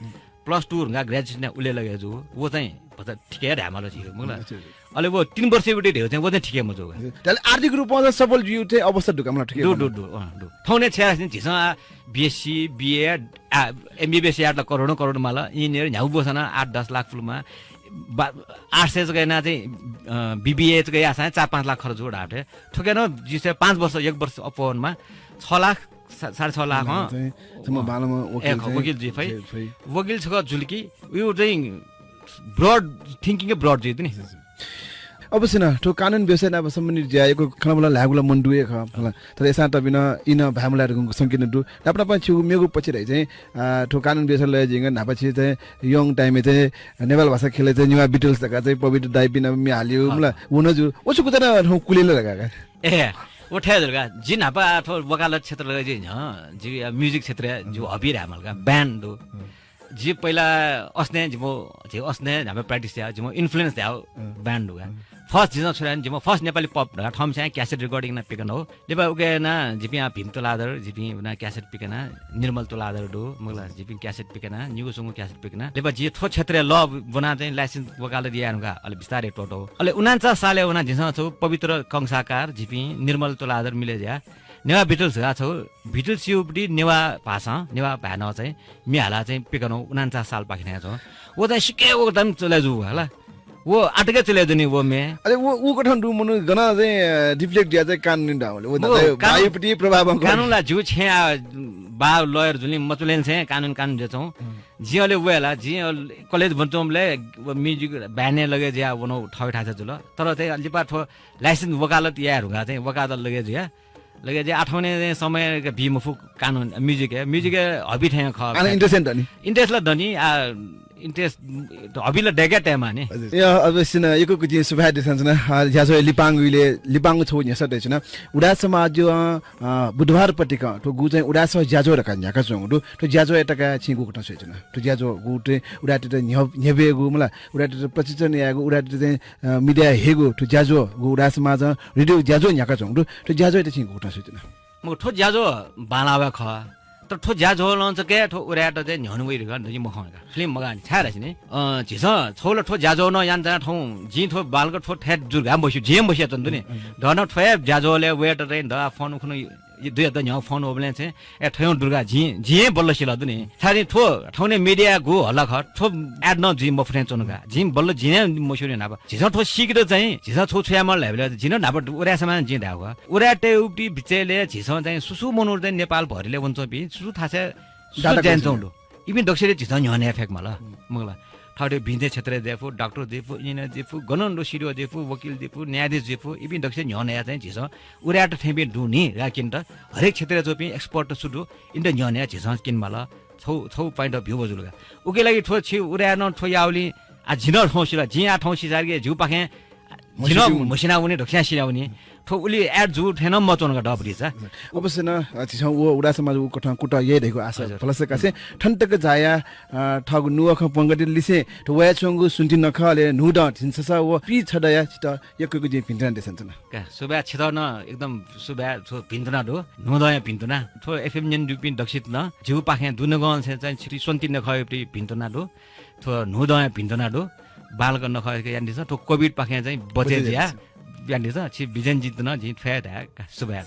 Plus two धुंकाः graduation उले लगे जू। व चाहिँ भचा ठिकै धाये माल झीगु, मखु ला। अच्छा, अच्छा। अले व तीन वर्षया उटे ध्यू चाहिँ व चाहिँ ठिकै मजू। अच्छा। ताले आर्थिक रूपमा चाहिँ सबल जुइगु चाहिँ अवस्था दु का मला, ठिकै दु, मला। दु, दु, अँ, दु। थौंकन्हय् छाय् धाःसा नि झीसं आ, BSc, BA, आ, MBBS यायेत ला करोडौं करोड माल, engineer न्ह्यागु ब्वसां आठ दस लाख पुले माः, बा-, आठ सय जक याना चाहिँ, अ, BBA जक याःसां चार पाँच लाख खर्च जू धाःथें। थुके नं जिसे पाँच वर्ष, एक वर्ष अप्वः वनेमाः, छ लाख, सा-, साढे छ लाख, अँ। चाहिँ सम्म अँ। बांलाम्ह वकिल ए, ख-, चाहिँ वकिल जुइ फइ। जुइ फइ। वकिल छकः जुल कि, उयो चाहिँ broad thinking broad जुइ दु नि। जी, जी। अवश्य नं, थ्व कानुन व्यवसाय नाप सम्बन्धित ज्या यक्व खँल्हाबल्हा ल्हायेगु ला मन दु हे खः। तर अय्सां तःपिं नं भाय् मलायेधुंकूगु संकेत दु। न्हापा न्हापा छिगु मेगु पक्ष धाइ चाहिँ, अ, थ्व कानुन व्यवसाय लय् जिं न्हापा छि चाहिँ young time-य् चाहिँ नेपाल भाषा ख्यलय् चाहिँ नेवाः Beatles धकाः चाहिँ पवित्र दाइपिं नाप म्ये हालियो, खः, मला, खः। व नं जू। व छु कुचा नं थौं कुलेला धकाः का। ए, व थथे जुल का। जि न्हापा थ्व वकालत क्षेत्र लय् जि न्ह्यः, जि music क्षेत्र जि हबी धायेमाल का, band दु। जि पहिला असनय् जिमि, झी असनय् न्हापा practice याः, जिमि influence धाःगु band दु का। First झीसं छु याना, जिमि first नेपाली pop धकाः थःम्हस्यां cassette recording याना पिकन हो। लिपा उके याना जिपिं आः भीम तुलाधर, जिपिं वना cassette पिकना, निर्मल तुलाधर दु, मखुला, जिपिं cassette पिकना, निगू स्वंगू cassette पिकना। लिपा जि थ्व क्षेत्रय् लः ब्वना चाहिँ license वकालत याये धुंका, अले बिस्तारै त्वःतः। अले उनान्चास सालय् वना झीसं छगू पवित्र कंसाकार, जिपिं निर्मल तुलाधर मिले जुया नेवाः Beatles धकाः छगू Beatles-या उपरि नेवाः भाषां, नेवाः भाय् नं चाहिँ म्ये हालाः चाहिँ पिकन हो, उनान्चास सालपाखें थें च्वं। व चाहिँ सिक्क एकदम चले जू हला। व आतके चले जूनि व म्ये। अले व, व कथं दु मनू गन चाहिँ, अ, deflect जुया चाहिँ कानुनी धाःबलय्। व मखु, धाःसा कानुन, वायुपट्टि प्रभाव कानुन ला जिगु छेँय् आः बा lawyer जुलिं मचुलेन छेँ कानुन, कानुन जुया च्वं। जिं अले वये ला, जिं अले college वनाच्वंबलय् व music band-य् लगे जुया वनागु थःगु थासय् जुल। तर चाहिँ लिपा थ्व license वकालत याये धुंका चाहिँ वकालत लगे जुया। लगे जुया आथौंने चाहिँ समय बी मफु कानुन, music-य्, music-य् हबी थें खः। आः interest दनि। Interest ला दनि, आ, interest हबी ला दय्के तयेमानि। हजुर। ए, अवश्य नं, यक्व यक्व जिं सुभाय् देछानाच्वना। आ, ज्याझ्वः लिपांगु इलय्, लिपांगु छगू न्ह्यसः दय्‌च्वना। उदाय् समाजं, अ, बुधबार पतिकं थ्व गु चाहिँ उदाय् सः ज्याझ्वः धकाः न्ह्याकाच्वंगु दु। थ्व ज्याझ्वःया तकं छिं गुकथं स्वयाच्वना? थ्व ज्याझ्वः गु चाहिँ उदाय्‌तय्‌त न्ह्य-, न्ह्यब्वयेगु, मला, उदाय्‌तय्‌त प्रशिक्षण यायेगु, उदाय्‌तय्‌त चाहिँ, अ, media हयेगु, थ्व ज्याझ्वः गु उदाय् समाजं रेडियो ज्याझ्वः न्ह्याकाच्वंगु दु। थ्व ज्याझ्वःयात छिं गुकथं स्वयाच्वना? मखु, थ्व ज्याझ्वः बांलाः वये खः। तर थ्व ज्याझ्वलं जक थ्व उदाय्‌त चाहिँ न्ह्यःने वइ धकाः जिं मखं का। फिल्म मगानि, छाय् धाःसा नि, अ, झीसं छगू ला थ्व ज्याझ्वः नं यानाच्वना थौं, जिं थ्व बांलाक थ्व थथे दुर्गा मस्यू, जिं मस्यूगु दु नि। दन थ्व हे ज्याझ्वलय् वयेत चाहिँ द phone उखुन्हु दुयात न्ह्यः phone वःबलय् चाहिँ, ए, थथे दुर्गा, जिं, जिं हे बल्ल सिल दु नि। छाय् धाःसा नि थ्व थौंने media गु हल्ला खः, थ्व ad नं जुइ मफु थें च्वनु का। जिं बल्ल जिं हे मस्यू नि न्हापा। झीसं थ्व सीकेत चाहिँ, झीसं छगू छु यायेमाल धायेबलय् जिं नं न्हापा उदाय् समाजं जिं धायेगु खः। उदाय्‌तय् उपरि बिचय्‌लय् झीसं चाहिँ सुसु मनूत चाहिँ नेपाल भरिलय् वनाच्वंपिं सुसु थासय् सुसु data ज्या collection यानाच्वंगु दु। इपिं दक्वसित झीसं न्ह्यःने याये फय्केमाल। मखुला, थःथःगु business क्षेत्रय् जुइफु, डाक्टर जुइफु, engineer जुइफु, गनं दु, C D O जुइफु, वकिल जुइफु, न्यायाधीश जुइफु, इपिं दक्वसित न्ह्यःने याः चाहिँ झीसं उदाय्‌त थेंपिं दु नि, रा किन्त हरेक क्षेत्रय् च्वंपिं expert सुदु, इमित न्ह्यःने याः झीसं किनेमाल। छगू, छगू point of view व जुल का। उकिया लागि थ्व छि उदाय्‌नं थ्व याःगुलिं आ, जिं नं थौं सिल, जिं आः थौं सिसारके जिगुपाखें जिं नं म्हसिना वने, धक्स्यां सिना वने। थ्व उलि ad जू थें नं मच्वनु का दःपति चा। अवश्य नं, अ, झीसं व उदाय् समाज व कथं कुतः याइ धइगु आशा। हजुर। भलसा कासें थन तक झायाः, अ, थःगु नुगः खँ प्वंकादिल लिसें थ्व वयाच्वंगु स्वन्ति नखः अले न्हूदँ झिंछसः व पीछदँ या छितः यक्व यक्व जिं भिंतुना देछानाच्वना। का, सुभाय्, छितः नं एकदम सुभाय्, थ्व भिंतुना दु, न्हूदँया भिंतुना। थ्व F M न्यनादीपिं दक्वसित नं जिगुपाखें दुनुगलंनिसें चाहिँ छितः स्वन्ति नखःया भिंतुना दु। थ्व न्हूदँया भिंतुना दु। बांलाक नखः यानादिसँ, थ्व COVID पाखें चाहिँ बचय् जुयाः यानादिसँ। छि बिजन जित नं जिं थ्व हे धाये का, सुभाय्।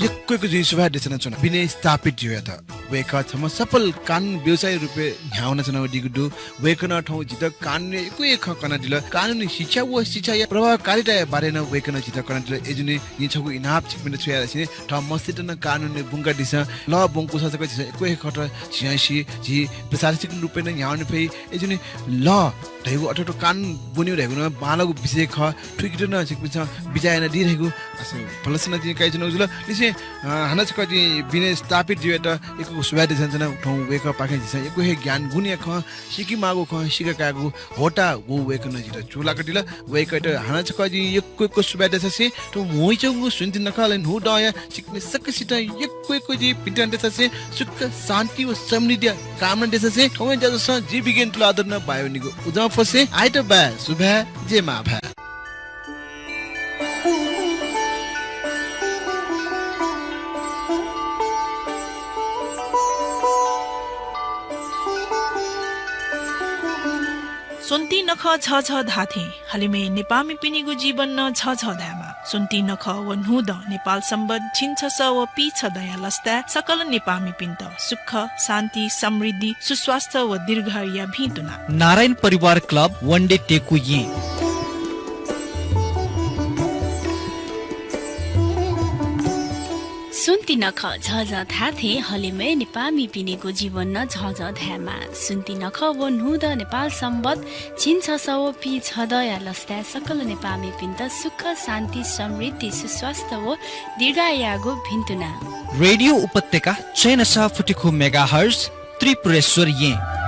यक्व यक्व जिं सुभाय् देछानाच्वना विनय स्थापित ज्यूयात। वय्कः छम्ह सफल कानुन व्यवसायी रूपय् न्ह्याः वनाच्वनादीगु दु। वय्कलं थौं जितः कानुनया यक्व हे खँ कनादिल। कानुनी शिक्षा व शिक्षाया प्रभावकारिताया बारे नं वय्कलं जितः कनादिल। अय्जूगुलिं जिं छगू इनाप छिकपिन्त छु याये धाःसा नि, थः मस्तय्त नं कानुनय् ब्वंकादिसँ। लः ब्वंकूसा जक झीसं यक्व हे खँत झीसं सी, झी प्रशासनिक रूपय् नं न्ह्याः वने फइ। अय्जूगुलिं लः धइगु अथवा कानुन ब्वनेगु धइगु नं बांलाःगु विषय खः। थुकियात नं छिकपिन्सं बिचाः यानादी धइगु आशा भलसा नं जिं कयाच्वनागु जुल। लिसें, अ, हानं छकः जिं विनय स्थापित ज्यूयात यक्व सुभाय् देछानाच्वना। थौं वय्कःपाखें झीसं यक्व हे ज्ञान गुणया खँ, सीकेमाःगु खँ, सीका कायेगु होता व वय्कलं जितः चूलाकादिल। वय्कःयात हानं छकः जिं यक्व यक्व सुभाय् देछासें थ्व म्हुइच्वंगु स्वन्ति नखः अले न्हूदँया छिकपिं सकसितं यक्व यक्व जिं भिंतुना देछासें सुख, शान्ति व समृद्धिया कामना देछासें थौंया ज्याझ्वलं जि बिगेन तुलाधरं बाय् वनेगु उजं फ्वसें आःयात बाय्, सुभाय्, जय मांभाय्। स्वन्ति नखः छःछः धाःथें हलिमय् नेपाःमिपिनिगु जीवन नं छःछः धायेमाः। स्वन्ति नखः व न्हूदँ नेपाल संवत् झिंछसः व पीछदँया लसताय् सकल नेपाःमिपिन्त सुख, शान्ति, समृद्धि, सुस्वास्थ्य व दीर्घायुया भिंतुना। नारायण परिवार क्लब, वंडे टेकु येँ। स्वन्ति नखः झःझः धाःथें हलिमय् नेपाःमिपिनिगु जीवन नं झःझः धायेमाः। सुन्ति नखः व न्हूदँ नेपाल संवत् झिंछसः व पीछदँया लसताय् सकल नेपाःमिपिन्त सुख, शान्ति, समृद्धि, सुस्वास्थ्य व दीर्घायुयागु भिन्तुना। रेडियो उपत्यका चय्‌न्हय्‌सः फुति खु मेगाहर्ज त्रिपुरेश्वर येँ।